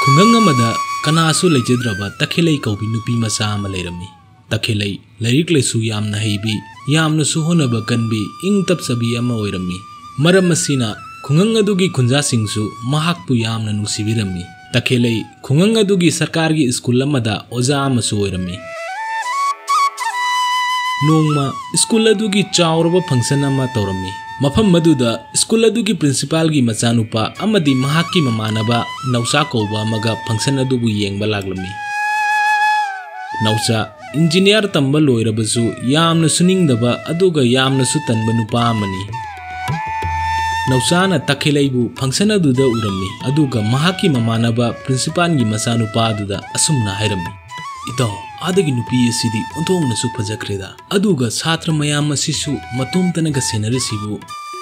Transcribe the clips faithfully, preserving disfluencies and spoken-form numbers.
ꯈꯨꯡꯒꯪ ꯑꯃꯗ ꯀꯅꯥꯁꯨ ꯂꯩꯖꯗ꯭ꯔꯕ ꯇꯈꯦꯂꯩ ꯀꯧꯕꯤ ꯅꯨꯄꯤ ꯃꯆꯥ ꯑꯃ ꯂꯩꯔꯝꯃꯤ꯫ ꯇꯈꯦꯂꯩ ꯂꯥꯏꯔꯤꯛ ꯂꯥꯏꯁꯨ ꯌꯥꯝꯅ ꯍꯩꯕꯤ, ꯌꯥꯝꯅꯁꯨ ꯍꯣꯠꯅꯕ ꯀꯟꯕꯤ, ꯏꯪ ꯇꯞꯆꯕꯤ ꯑꯃ ꯑꯣꯏꯔꯝꯃꯤ꯫ ꯃꯔꯝ ꯑꯁꯤꯅ ꯈꯨꯡꯒꯪ ꯑꯗꯨꯒꯤ ꯈꯨꯟꯖꯥꯁꯤꯡꯁꯨ ꯃꯍꯥꯛꯄꯨ ꯌꯥꯝꯅ ꯅꯨꯡꯁꯤꯕꯤꯔꯝꯃꯤ꯫ ꯇꯈꯦꯂꯩ ꯈꯨꯡꯒꯪ ꯑꯗꯨꯒꯤ ꯁꯔꯀꯥꯔꯒꯤ ꯁ꯭ꯀꯨꯜ ꯑꯃꯗ ꯑꯣꯖꯥ ꯑꯃꯁꯨ ꯑꯣꯏꯔꯝꯃꯤ꯫ ꯅꯣꯡꯃ ꯁ꯭ꯀꯨꯜ ꯑꯗꯨꯒꯤ ꯆꯥꯎꯔꯕ ꯐꯪꯁꯟ ꯑꯃ ꯇꯧꯔꯝꯃꯤ꯫ ꯃꯐꯝ ꯑꯗꯨꯗ ꯁ꯭ꯀꯨꯜ ꯑꯗꯨꯒꯤ ꯄ꯭ꯔꯤꯟꯁꯤꯄꯥꯜꯒꯤ ꯃꯆꯥꯅꯨꯄꯥ ꯑꯃꯗꯤ ꯃꯍꯥꯛꯀꯤ ꯃꯃꯥꯟꯅꯕ ꯅꯥꯎꯆꯥ ꯀꯧꯕ ꯑꯃꯒ ꯐꯪꯁꯟ ꯑꯗꯨꯕꯨ ꯌꯦꯡꯕ ꯂꯥꯛꯂꯝꯃꯤ꯫ ꯅꯥꯎꯆꯥ ꯏꯟꯖꯤꯅꯤꯌꯥꯔ ꯇꯝꯕ ꯂꯣꯏꯔꯕꯁꯨ ꯌꯥꯝꯅ ꯁꯨꯅꯤꯡꯗꯕ ꯑꯗꯨꯒ ꯌꯥꯝꯅꯁꯨ ꯇꯟꯕ ꯅꯨꯄꯥ ꯑꯃꯅꯤ꯫ ꯅꯥꯎꯆꯥꯅ ꯇꯈꯦꯂꯩꯕꯨ ꯐꯪꯁꯟ ꯑꯗꯨꯗ ꯎꯔꯝꯃꯤ, ꯑꯗꯨꯒ ꯃꯍꯥꯛꯀꯤ ꯃꯃꯥꯟꯅꯕ ꯄ꯭ꯔꯤꯟꯁꯤꯄꯥꯜꯒꯤ ꯃꯆꯥꯅꯨꯄꯥ ꯑꯗꯨꯗ ꯑꯁꯨꯝꯅ ꯍꯥꯏꯔꯝꯃꯤ, "ꯏꯇꯥꯎ, ꯑꯥꯗꯒꯤ ꯅꯨꯄꯤ ꯑꯁꯤꯗꯤ ꯑꯣꯟꯊꯣꯛꯅꯁꯨ ꯐꯖꯈ꯭ꯔꯦꯗ, ꯑꯗꯨꯒ ꯁꯥꯇ꯭ꯔ ꯃꯌꯥꯝ ꯑꯁꯤꯁꯨ ꯃꯇꯣꯝꯇꯅꯒ ꯁꯦꯟꯅꯔꯤꯁꯤꯕꯨ?"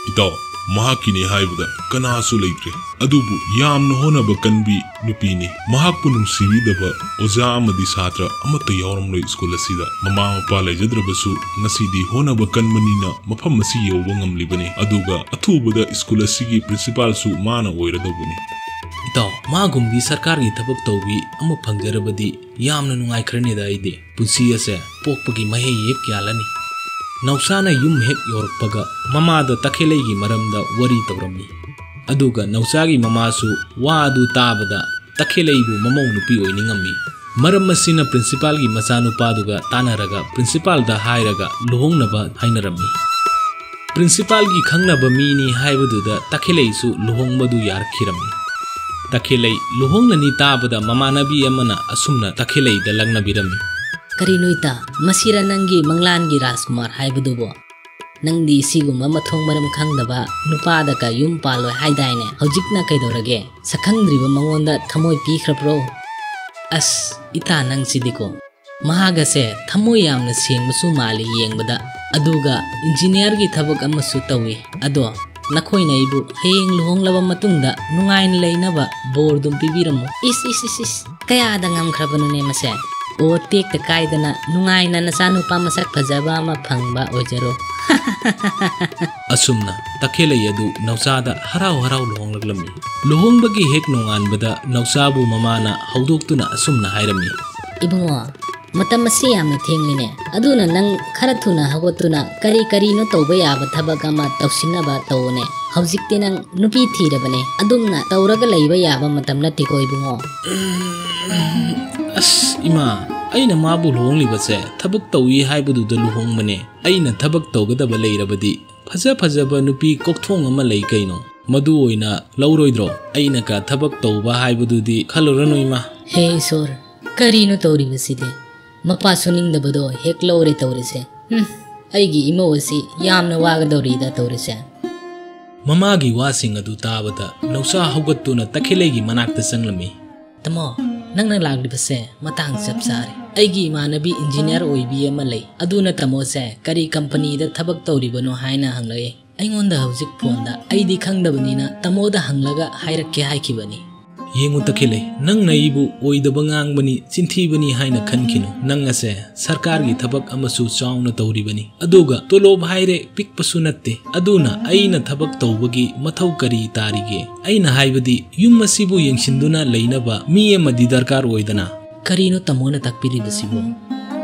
"ꯏꯇꯥꯎ, ꯃꯍꯥꯛꯀꯤꯅꯤ ꯍꯥꯏꯕꯗ ꯀꯅꯥꯁꯨ ꯂꯩꯇ꯭ꯔꯦ, ꯑꯗꯨꯕꯨ ꯌꯥꯝꯅ ꯍꯣꯠꯅꯕ ꯀꯟꯕꯤ ꯅꯨꯄꯤꯅꯤ꯫ ꯃꯍꯥꯛꯄꯨ ꯅꯨꯡꯁꯤꯕꯤꯗꯕ ꯑꯣꯖꯥ ꯑꯃꯗꯤ ꯁꯥꯇ꯭ꯔ ꯑꯃꯠꯇ ꯌꯥꯎꯔꯝꯂꯣꯏ ꯁ꯭ꯀꯨꯜ ꯑꯁꯤꯗ꯫ ꯃꯃꯥ ꯃꯄꯥ ꯂꯩꯖꯗ꯭ꯔꯕꯁꯨ ꯉꯁꯤꯗꯤ ꯍꯣꯠꯅꯕ ꯀꯟꯕꯅꯤꯅ ꯃꯐꯝ ꯑꯁꯤ ꯌꯧꯕ ꯉꯝꯂꯤꯕꯅꯤ, ꯑꯗꯨꯒ ꯑꯊꯨꯕꯗ ꯁ꯭ꯀꯨꯜ ꯑꯁꯤꯒꯤ ꯄ꯭ꯔꯤꯟꯁꯤꯄꯥꯜꯁꯨ ꯃꯥꯅ ꯑꯣꯏꯔꯗꯧꯕꯅꯤ꯫" "ꯏꯇꯥꯎ, ꯃꯥꯒꯨꯝꯕꯤ ꯁꯔꯀꯥꯔꯒꯤ ꯊꯕꯛ ꯇꯧꯕꯤ ꯑꯃ ꯐꯪꯖꯔꯕꯗꯤ ꯌꯥꯝꯅ ꯅꯨꯡꯉꯥꯏꯈ꯭ꯔꯅꯤꯗ ꯑꯩꯗꯤ꯫ ꯄꯨꯟꯁꯤ ꯑꯁꯦ ꯄꯣꯛꯄꯒꯤ ꯃꯍꯩ ꯍꯦꯛ ꯌꯥꯜꯂꯅꯤ꯫" ꯅꯥꯎꯆꯥꯅ ꯌꯨꯝ ꯍꯦꯛ ꯌꯧꯔꯛꯄꯒ ꯃꯃꯥꯗ ꯇꯈꯦꯂꯩꯒꯤ ꯃꯔꯝꯗ ꯋꯥꯔꯤ ꯇꯧꯔꯝꯃꯤ꯫ ꯑꯗꯨꯒ ꯅꯥꯎꯆꯥꯒꯤ ꯃꯃꯥꯁꯨ ꯋꯥ ꯑꯗꯨ ꯇꯥꯕꯗ ꯇꯈꯦꯂꯩꯕꯨ ꯃꯃꯧ ꯅꯨꯄꯤ ꯑꯣꯏꯅꯤꯡꯉꯝꯃꯤ꯫ ꯃꯔꯝ ꯑꯁꯤꯅ ꯄ꯭ꯔꯤꯟꯁꯤꯄꯥꯜꯒꯤ ꯃꯆꯥꯅꯨꯄꯥꯗꯨꯒ ꯇꯥꯟꯅꯔꯒ ꯄ꯭ꯔꯤꯟꯁꯤꯄꯥꯜꯗ ꯍꯥꯏꯔꯒ ꯂꯨꯍꯣꯡꯅꯕ ꯍꯥꯏꯅꯔꯝꯃꯤ꯫ ꯄ꯭ꯔꯤꯟꯁꯤꯄꯥꯜꯒꯤ ꯈꯪꯅꯕ ꯃꯤꯅꯤ ꯍꯥꯏꯕꯗꯨꯗ ꯇꯈꯦꯂꯩꯁꯨ ꯂꯨꯍꯣꯡꯕꯗꯨ ꯌꯥꯔꯛꯈꯤꯔꯝꯃꯤ꯫ ꯇꯈꯦꯂꯩ ꯂꯨꯍꯣꯡꯂꯅꯤ ꯇꯥꯕꯗ ꯃꯃꯥꯟꯅꯕꯤ ꯑꯃꯅ ꯑꯁꯨꯝꯅ ꯇꯈꯦꯂꯩꯗ ꯂꯛꯅꯕꯤꯔꯝꯃꯤ꯫ "ꯀꯔꯤꯅꯣ ꯏꯇꯥ, ꯃꯁꯤꯔ ꯅꯪꯒꯤ ꯃꯪꯂꯥꯟꯒꯤ ꯔꯥꯖꯀꯨꯃꯥꯔ ꯍꯥꯏꯕꯗꯨꯕꯣ? ꯅꯪꯗꯤ ꯁꯤꯒꯨꯝꯕ ꯃꯊꯣꯡ ꯃꯔꯝ ꯈꯪꯗꯕ ꯅꯨꯄꯥꯗꯒ ꯌꯨꯝ ꯄꯥꯜꯂꯣꯏ ꯍꯥꯏꯗꯥꯏꯅꯦ? ꯍꯧꯖꯤꯛꯅ ꯀꯩꯗꯧꯔꯒꯦ? ꯁꯛꯈꯪꯗ꯭ꯔꯤꯕ ꯃꯉꯣꯟꯗ ꯊꯃꯣꯏ ꯄꯤꯈ꯭ꯔꯕ꯭ꯔꯣ? ꯑꯁ, ꯏꯇꯥ ꯅꯪꯁꯤꯗꯤꯀꯣ꯫ ꯃꯍꯥꯛ ꯑꯁꯦ ꯊꯃꯣꯏ ꯌꯥꯝꯅ ꯁꯦꯡꯕꯁꯨ ꯃꯥꯜꯂꯤ ꯌꯦꯡꯕꯗ, ꯑꯗꯨꯒ ꯏꯟꯖꯤꯅꯤꯌꯥꯔꯒꯤ ꯊꯕꯛ ꯑꯃꯁꯨ ꯇꯧꯏ꯫ ꯑꯗꯣ ꯅꯈꯣꯏꯅ ꯑꯩꯕꯨ ꯍꯌꯦꯡ ꯂꯨꯍꯣꯡꯂꯕ ꯃꯇꯨꯡꯗ ꯅꯨꯡꯉꯥꯏꯅ ꯂꯩꯅꯕ ꯕꯣꯔꯗꯨꯝ ꯄꯤꯕꯤꯔꯝꯃꯨ꯫" "ꯏꯁ, ꯏꯁ, ꯏꯁ, ꯏꯁ, ꯀꯌꯥꯗ ꯉꯝꯈ꯭ꯔꯕꯅꯣꯅꯦ ꯃꯁꯦ? ꯑꯣ ꯇꯦꯛꯇ ꯀꯥꯏꯗꯅ ꯅꯨꯡꯉꯥꯏꯅ ꯅꯆꯥꯅꯨꯄꯥ ꯃꯁꯛ ꯐꯖꯕ ꯑꯃ ꯐꯪꯕ ꯑꯣꯏꯖꯔꯣ꯫ ꯑꯁꯨꯝꯅ ꯇꯈꯦꯜꯂꯩ ꯑꯗꯨ ꯅꯥꯎꯆꯥꯗ ꯍꯔꯥꯎ ꯍꯔꯥꯎ ꯂꯨꯍꯣꯡꯂꯛꯂꯝꯃꯤ꯫ ꯂꯨꯍꯣꯡꯕꯒꯤ ꯍꯦꯛ ꯅꯣꯡꯉꯥꯟꯕꯗ ꯅꯥꯎꯆꯥꯕꯨ ꯃꯃꯥꯅ ꯍꯧꯗꯣꯛꯇꯨꯅ ꯑꯁꯨꯝꯅ ꯍꯥꯏꯔꯝꯃꯤ꯫ ꯏꯕꯨꯡꯉꯣ, ꯃꯇꯝ ꯑꯁꯤ ꯌꯥꯝꯅ ꯊꯦꯡꯂꯤꯅꯦ꯫ ꯑꯗꯨꯅ ꯅꯪ ꯈꯔ ꯊꯨꯅ ꯍꯧꯒꯠꯇꯨꯅ ꯀꯔꯤ ꯀꯔꯤꯅꯣ ꯇꯧꯕ ꯌꯥꯕ ꯊꯕꯛ ꯑꯃ ꯇꯧꯁꯤꯟꯅꯕ ꯇꯧꯑꯣꯅꯦ꯫ ꯍꯧꯖꯤꯛꯇꯤ ꯅꯪ ꯅꯨꯄꯤ ꯊꯤꯔꯕꯅꯦ꯫ ꯑꯗꯨꯝꯅ ꯇꯧꯔꯒ ꯂꯩꯕ ꯌꯥꯕ ꯃꯇꯝ ꯅꯠꯇꯦꯀꯣ ꯏꯕꯨꯡꯉꯣ꯫ ꯑꯁ ꯏꯃꯥ, ꯑꯩꯅ ꯃꯥꯕꯨ ꯂꯨꯍꯣꯡꯂꯤꯕꯁꯦ ꯊꯕꯛ ꯇꯧꯏ ꯍꯥꯏꯕꯗꯨꯗ ꯂꯨꯍꯣꯡꯕꯅꯦ꯫ ꯑꯩꯅ ꯊꯕꯛ ꯇꯧꯒꯗꯕ ꯂꯩꯔꯕꯗꯤ ꯐꯖ ꯐꯖꯕ ꯅꯨꯄꯤ ꯀꯣꯛꯊꯣꯡ ꯑꯃ ꯂꯩ ꯀꯩꯅꯣ, ꯃꯗꯨ ꯑꯣꯏꯅ ꯂꯧꯔꯣꯏꯗ꯭ꯔꯣ? ꯑꯩꯅ ꯀ ꯊꯕꯛ ꯇꯧꯕ ꯍꯥꯏꯕꯗꯨꯗꯤ ꯈꯜꯂꯨꯔꯅꯨ ꯏꯃꯥ꯫ ꯍꯦ ꯏꯁꯣꯔ, ꯀꯔꯤꯅꯣ ꯇꯧꯔꯤꯕꯁꯤꯗꯤ? ꯃꯄꯥ ꯁꯨꯅꯤꯡꯗꯕꯗꯣ ꯍꯦꯛ ꯂꯧꯔꯦ ꯇꯧꯔꯤꯁꯦ꯫ ꯍꯨꯝ, ꯑꯩꯒꯤ ꯏꯃꯧ ꯑꯁꯤ ꯌꯥꯝꯅ ꯋꯥꯒꯗꯧꯔꯤꯗ ꯇꯧꯔꯤꯁꯦ꯫ ꯃꯃꯥꯒꯤ ꯋꯥꯁꯤꯡ ꯑꯗꯨ ꯇꯥꯕꯗ ꯅꯧꯆꯥ ꯍꯧꯒꯠꯇꯨꯅ ꯇꯈꯦꯜꯂꯩꯒꯤ ꯃꯅꯥꯛꯇ ꯆꯪꯂꯝꯃꯤ꯫ ꯇꯥꯃꯣ, ꯅꯪꯅ ꯂꯥꯛꯂꯤꯕꯁꯦ ꯃꯇꯥꯡ ꯆꯞ ꯆꯥꯔꯦ꯫ ꯑꯩꯒꯤ ꯏꯃꯥꯟꯅꯕꯤ ꯏꯟꯖꯤꯅꯤꯌꯥꯔ ꯑꯣꯏꯕꯤ ꯑꯃ ꯂꯩ, ꯑꯗꯨꯅ ꯇꯥꯃꯣꯁꯦ ꯀꯔꯤ ꯀꯝꯄꯅꯤꯗ ꯊꯕꯛ ꯇꯧꯔꯤꯕꯅꯣ ꯍꯥꯏꯅ ꯍꯪꯂꯛꯏ꯫ ꯑꯩꯉꯣꯟꯗ ꯍꯧꯖꯤꯛ ꯐꯣꯟꯗ ꯑꯩꯗꯤ ꯈꯪꯗꯕꯅꯤꯅ ꯇꯥꯃꯣꯗ ꯍꯪꯂꯒ ꯍꯥꯏꯔꯛꯀꯦ ꯍꯥꯏꯈꯤꯕꯅꯤ꯫ ꯌꯦꯡꯉꯨ ꯇꯈꯦꯜꯂꯩ, ꯅꯪꯅ ꯑꯩꯕꯨ ꯑꯣꯏꯗꯕ ꯉꯥꯡꯕꯅꯤ, ꯆꯤꯟꯊꯤꯕꯅꯤ ꯍꯥꯏꯅ ꯈꯟꯈꯤꯅꯨ꯫ ꯅꯪ ꯑꯁꯦ ꯁꯔꯀꯥꯔꯒꯤ ꯊꯕꯛ ꯑꯃꯁꯨ ꯆꯥꯎꯅ ꯇꯧꯔꯤꯕꯅꯤ, ꯑꯗꯨꯒ ꯇꯣꯂꯣꯞ ꯍꯥꯏꯔꯦ ꯄꯤꯛꯄꯁꯨ ꯅꯠꯇꯦ꯫ ꯑꯗꯨꯅ ꯑꯩꯅ ꯊꯕꯛ ꯇꯧꯕꯒꯤ ꯃꯊꯧ ꯀꯔꯤ ꯇꯥꯔꯤꯒꯦ? ꯑꯩꯅ ꯍꯥꯏꯕꯗꯤ ꯌꯨꯝ ꯑꯁꯤꯕꯨ ꯌꯦꯡꯁꯤꯟꯗꯨꯅ ꯂꯩꯅꯕ ꯃꯤ ꯑꯃꯗꯤ ꯗꯔꯀꯥꯔ ꯑꯣꯏꯗꯅ꯫ ꯀꯔꯤꯅꯣ ꯇꯥꯃꯣꯅ ꯇꯥꯛꯄꯤꯔꯤꯕꯁꯤꯕꯨ?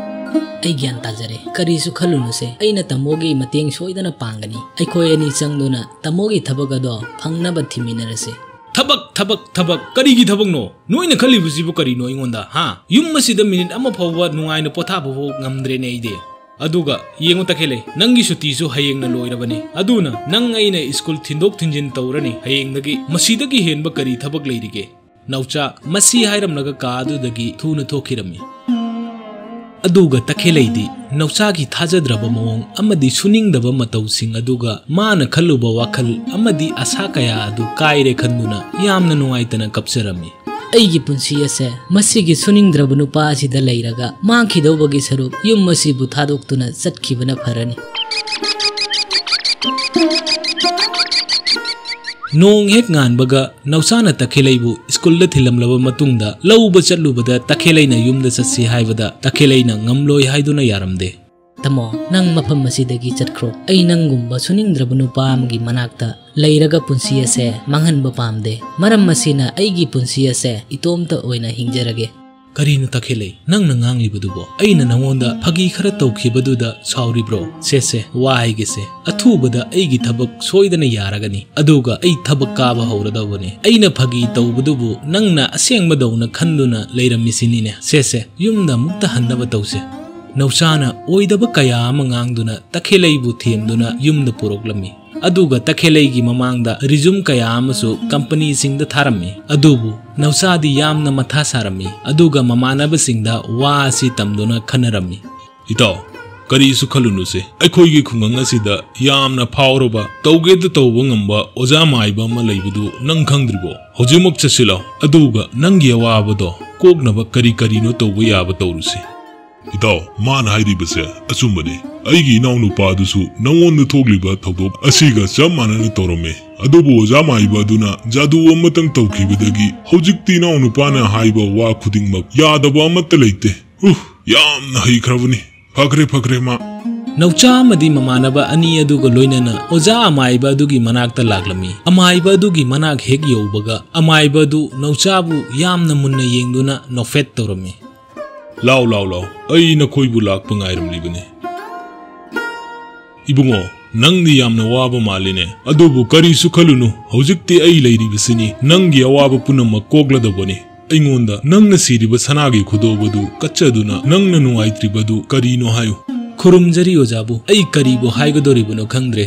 ꯑꯩ ꯒ꯭ꯌꯥꯟ ꯇꯥꯖꯔꯦ, ꯀꯔꯤꯁꯨ ꯈꯜꯂꯨꯅꯨꯁꯦ, ꯑꯩꯅ ꯇꯥꯃꯣꯒꯤ ꯃꯇꯦꯡ ꯁꯣꯏꯗꯅ ꯄꯥꯡꯒꯅꯤ꯫ ꯑꯩꯈꯣꯏ ꯑꯅꯤ ꯆꯪꯗꯨꯅ ꯇꯥꯃꯣꯒꯤ ꯊꯕꯛ ꯑꯗꯣ ꯐꯪꯅꯕ ꯊꯤꯃꯤꯟꯅꯔꯁꯦ꯫ ꯊꯕꯛ, ꯊꯕꯛ, ꯊꯕꯛ, ꯀꯔꯤꯒꯤ ꯊꯕꯛꯅꯣ? ꯅꯣꯏꯅ ꯈꯜꯂꯤꯕꯁꯤꯕꯨ ꯀꯔꯤꯅꯣ ꯑꯩꯉꯣꯟꯗ, ꯍꯥ? ꯌꯨꯝ ꯑꯁꯤꯗ ꯃꯤꯅꯤꯠ ꯑꯃ ꯐꯥꯎꯕ ꯅꯨꯡꯉꯥꯏꯅ ꯄꯣꯊꯥꯕ ꯐꯥꯎ ꯉꯝꯗ꯭ꯔꯦꯅꯦ ꯑꯩꯗꯤ꯫ ꯑꯗꯨꯒ ꯌꯦꯡꯉꯨ ꯇꯈꯦꯜꯂꯩ, ꯅꯪꯒꯤ ꯁꯨꯇꯤꯁꯨ ꯍꯌꯦꯡꯅ ꯂꯣꯏꯔꯕꯅꯤ꯫ ꯑꯗꯨꯅ ꯅꯪ ꯑꯩꯅ ꯁ꯭ꯀꯨꯜ ꯊꯤꯟꯗꯣꯛ ꯊꯤꯟꯖꯤꯟ ꯇꯧꯔꯅꯤ ꯍꯌꯦꯡꯗꯒꯤ꯫ ꯃꯁꯤꯗꯒꯤ ꯍꯦꯟꯕ ꯀꯔꯤ ꯊꯕꯛ ꯂꯩꯔꯤꯒꯦ? ꯅꯥꯎꯆꯥ ꯃꯁꯤ ꯍꯥꯏꯔꯝꯂꯒ ꯀꯥ ꯑꯗꯨꯗꯒꯤ ꯊꯨꯅ ꯊꯣꯛꯈꯤꯔꯝꯃꯤ꯫ ꯑꯗꯨꯒ ꯇꯈꯦꯜꯂꯩꯗꯤ ꯅꯥꯎꯆꯥꯒꯤ ꯊꯥꯖꯗ꯭ꯔꯕ ꯃꯑꯣꯡ ꯑꯃꯗꯤ ꯁꯨꯅꯤꯡꯗꯕ ꯃꯇꯧꯁꯤꯡ ꯑꯗꯨꯒ ꯃꯥꯅ ꯈꯜꯂꯨꯕ ꯋꯥꯈꯜ ꯑꯃꯗꯤ ꯑꯁꯥ ꯀꯌꯥ ꯑꯗꯨ ꯀꯥꯏꯔꯦ ꯈꯟꯗꯨꯅ ꯌꯥꯝꯅ ꯅꯨꯡꯉꯥꯏꯇꯅ ꯀꯞꯆꯔꯝꯃꯤ꯫ ꯑꯩꯒꯤ ꯄꯨꯟꯁꯤ ꯑꯁꯦ ꯃꯁꯤꯒꯤ ꯁꯨꯅꯤꯡꯗ꯭ꯔꯕ ꯅꯨꯄꯥ ꯑꯁꯤꯗ ꯂꯩꯔꯒ ꯃꯥꯡꯈꯤꯗꯧꯕꯒꯤ ꯁꯔꯨꯛ ꯌꯨꯝ ꯑꯁꯤꯕꯨ ꯊꯥꯗꯣꯛꯇꯨꯅ ꯆꯠꯈꯤꯕꯅ ꯐꯔꯅꯤ꯫ ꯅꯣꯡ ꯍꯦꯛ ꯉꯥꯟꯕꯒ ꯅꯥꯎꯆꯥꯅ ꯇꯈꯦꯂꯩꯕꯨ ꯁ꯭ꯀꯨꯜꯗ ꯊꯤꯜꯂꯝꯂꯕ ꯃꯇꯨꯡꯗ ꯂꯧꯕ ꯆꯠꯂꯨꯕꯗ ꯇꯈꯦꯂꯩꯅ ꯌꯨꯝꯗ ꯆꯠꯁꯤ ꯍꯥꯏꯕꯗ ꯇꯈꯦꯂꯩꯅ ꯉꯝꯂꯣꯏ ꯍꯥꯏꯗꯨꯅ ꯌꯥꯔꯝꯗꯦ꯫ "ꯇꯥꯃꯣ, ꯅꯪ ꯃꯐꯝ ꯑꯁꯤꯗꯒꯤ ꯆꯠꯈ꯭ꯔꯣ꯫ ꯑꯩ ꯅꯪꯒꯨꯝꯕ ꯁꯨꯅꯤꯡꯗ꯭ꯔꯕ ꯅꯨꯄꯥ ꯑꯃꯒꯤ ꯃꯅꯥꯛꯇ ꯂꯩꯔꯒ ꯄꯨꯟꯁꯤ ꯑꯁꯦ ꯃꯥꯡꯍꯟꯕ ꯄꯥꯝꯗꯦ꯫ ꯃꯔꯝ ꯑꯁꯤꯅ ꯑꯩꯒꯤ ꯄꯨꯟꯁꯤ ꯑꯁꯦ ꯏꯇꯣꯝꯇ ꯑꯣꯏꯅ ꯍꯤꯡꯖꯔꯒꯦ꯫" "ꯀꯔꯤꯅꯣ ꯇꯈꯦꯂꯩ, ꯅꯪꯅ ꯉꯥꯡꯂꯤꯕꯗꯨꯕꯣ? ꯑꯩꯅ ꯅꯉꯣꯟꯗ ꯐꯥꯒꯤ ꯈꯔ ꯇꯧꯈꯤꯕꯗꯨꯗ ꯁꯥꯎꯔꯤꯕ꯭ꯔꯣ? ꯁꯦ ꯁꯦ, ꯋꯥ ꯍꯥꯏꯒꯦꯁꯦ꯫ ꯑꯊꯨꯕꯗ ꯑꯩꯒꯤ ꯊꯕꯛ ꯁꯣꯏꯗꯅ ꯌꯥꯔꯒꯅꯤ, ꯑꯗꯨꯒ ꯑꯩ ꯊꯕꯛ ꯀꯥꯕ ꯍꯧꯔꯗꯧꯕꯅꯤ꯫ ꯑꯩꯅ ꯐꯥꯒꯤ ꯇꯧꯕꯗꯨꯕꯨ ꯅꯪꯅ ꯑꯁꯦꯡꯕꯗꯧꯅ ꯈꯟꯗꯨꯅ ꯂꯩꯔꯝꯃꯤꯁꯤꯅꯤꯅꯦ꯫ ꯁꯦ ꯁꯦ, ꯌꯨꯝꯗ ꯑꯃꯨꯛꯇ ꯍꯟꯅꯕ ꯇꯧꯁꯦ꯫" ꯅꯥꯎꯆꯥꯅ ꯑꯣꯏꯗꯕ ꯀꯌꯥ ꯑꯃ ꯉꯥꯡꯗꯨꯅ ꯇꯈꯦꯂꯩꯕꯨ ꯊꯦꯝꯗꯨꯅ ꯌꯨꯝꯗ ꯄꯨꯔꯛꯂꯝꯃꯤ꯫ ꯑꯗꯨꯒ ꯇꯈꯦꯂꯩꯒꯤ ꯃꯃꯥꯡꯗ resume ꯀꯌꯥ ꯑꯃꯁꯨ ꯀꯝꯄꯅꯤꯁꯤꯡꯗ ꯊꯥꯔꯝꯃꯤ꯫ ꯑꯗꯨꯕꯨ ꯅꯥꯎꯆꯥꯗꯤ ꯌꯥꯝꯅ ꯃꯊꯥ ꯁꯥꯔꯝꯃꯤ꯫ ꯑꯗꯨꯒ ꯃꯃꯥꯟꯅꯕꯁꯤꯡꯗ ꯋꯥ ꯑꯁꯤ ꯇꯝꯗꯨꯅ ꯈꯟꯅꯔꯝꯃꯤ꯫ "ꯏꯇꯥꯎ, ꯀꯔꯤꯁꯨ ꯈꯜꯂꯨꯅꯨꯁꯦ꯫ ꯑꯩꯈꯣꯏꯒꯤ ꯈꯨꯡꯒꯪ ꯑꯁꯤꯗ ꯌꯥꯝꯅ ꯐꯥꯎꯔꯕ, ꯇꯧꯒꯦꯗ ꯇꯧꯕ ꯉꯝꯕ ꯑꯣꯖꯥ ꯃꯥꯏꯕ ꯑꯃ ꯂꯩꯕꯗꯨ ꯅꯪ ꯈꯪꯗ꯭ꯔꯤꯕꯣ? ꯍꯧꯖꯤꯛꯃꯛ ꯆꯠꯁꯤꯜꯂꯣ, ꯑꯗꯨꯒ ꯅꯪꯒꯤ ꯑꯋꯥꯕꯗꯣ ꯀꯣꯛꯅꯕ ꯀꯔꯤ ꯀꯔꯤꯅꯣ ꯇꯧꯕ ꯌꯥꯕ ꯇꯧꯔꯨꯁꯤ꯫" "ꯏꯇꯥꯎ, ꯃꯥꯅ ꯍꯥꯏꯔꯤꯕꯁꯦ ꯑꯆꯨꯝꯕꯅꯤ꯫ ꯑꯩꯒꯤ ꯏꯅꯥꯎꯅꯨꯄꯥ ꯑꯗꯨꯁꯨ ꯅꯉꯣꯟꯗ ꯊꯣꯛꯂꯤꯕ ꯊꯧꯗꯣꯛ ꯑꯁꯤꯒ ꯆꯞ ꯃꯥꯟꯅꯅ ꯇꯧꯔꯝꯃꯤ꯫ ꯑꯗꯨꯕꯨ ꯑꯣꯖꯥ ꯃꯥꯏꯕ ꯑꯗꯨꯅ ꯖꯥꯗꯨ ꯑꯃꯇꯪ ꯇꯧꯈꯤꯕꯗꯒꯤ ꯍꯧꯖꯤꯛꯇꯤ ꯏꯅꯥꯎꯅꯨꯄꯥꯅ ꯍꯥꯏꯕ ꯋꯥ ꯈꯨꯗꯤꯡꯃꯛ ꯌꯥꯗꯕ ꯑꯃꯠꯇ ꯂꯩꯇꯦ꯫ ꯎꯍ, ꯌꯥꯝꯅ ꯍꯩꯈ꯭ꯔꯕꯅꯤ꯫ ꯐꯈ꯭ꯔꯦ, ꯐꯈ꯭ꯔꯦ ꯃꯥ꯫" ꯅꯥꯎꯆꯥ ꯑꯃꯗꯤ ꯃꯃꯥꯟꯅꯕ ꯑꯅꯤ ꯑꯗꯨꯒ ꯂꯣꯏꯅꯅ ꯑꯣꯖꯥ ꯑꯃꯥꯏꯕ ꯑꯗꯨꯒꯤ ꯃꯅꯥꯛꯇ ꯂꯥꯛꯂꯝꯃꯤ꯫ ꯑꯃꯥꯏꯕ ꯑꯗꯨꯒꯤ ꯃꯅꯥꯛ ꯍꯦꯛ ꯌꯧꯕꯒ ꯑꯃꯥꯏꯕ ꯑꯗꯨ ꯅꯥꯎꯆꯥꯕꯨ ꯌꯥꯝꯅ ꯃꯨꯟꯅ ꯌꯦꯡꯗꯨꯅ ꯅꯣꯛꯐꯦꯠ ꯇꯧꯔꯝꯃꯤ꯫ "ꯂꯥꯎ, ꯂꯥꯎ, ꯂꯥꯎ, ꯑꯩ ꯅꯈꯣꯏꯕꯨ ꯂꯥꯛꯄ ꯉꯥꯏꯔꯝꯂꯤꯕꯅꯤ꯫" "ꯏꯕꯨꯡꯉꯣ, ꯅꯪꯗꯤ ꯌꯥꯝꯅ ꯋꯥꯕ ꯃꯥꯜꯂꯤꯅꯦ꯫ ꯑꯗꯨꯕꯨ ꯀꯔꯤꯁꯨ ꯈꯜꯂꯨꯅꯨ, ꯍꯧꯖꯤꯛꯇꯤ ꯑꯩ ꯂꯩꯔꯤꯕꯁꯤꯅꯤ꯫ ꯅꯪꯒꯤ ꯑꯋꯥꯕ ꯄꯨꯝꯅꯃꯛ ꯀꯣꯛꯂꯗꯧꯕꯅꯤ꯫ ꯑꯩꯉꯣꯟꯗ ꯅꯪꯅ ꯁꯤꯔꯤꯕ ꯁꯅꯥꯒꯤ ꯈꯨꯗꯣꯞ ꯑꯗꯨ ꯀꯠꯆꯗꯨꯅ ꯅꯪꯅ ꯅꯨꯡꯉꯥꯏꯇ꯭ꯔꯤꯕꯗꯨ ꯀꯔꯤꯅꯣ ꯍꯥꯏꯌꯨ꯫" "ꯈꯨꯔꯨꯝꯖꯔꯤ ꯑꯣꯖꯥꯕꯨ, ꯑꯩ ꯀꯔꯤꯕꯨ ꯍꯥꯏꯒꯗꯧꯔꯤꯕꯅꯣ ꯈꯪꯗ꯭ꯔꯦ꯫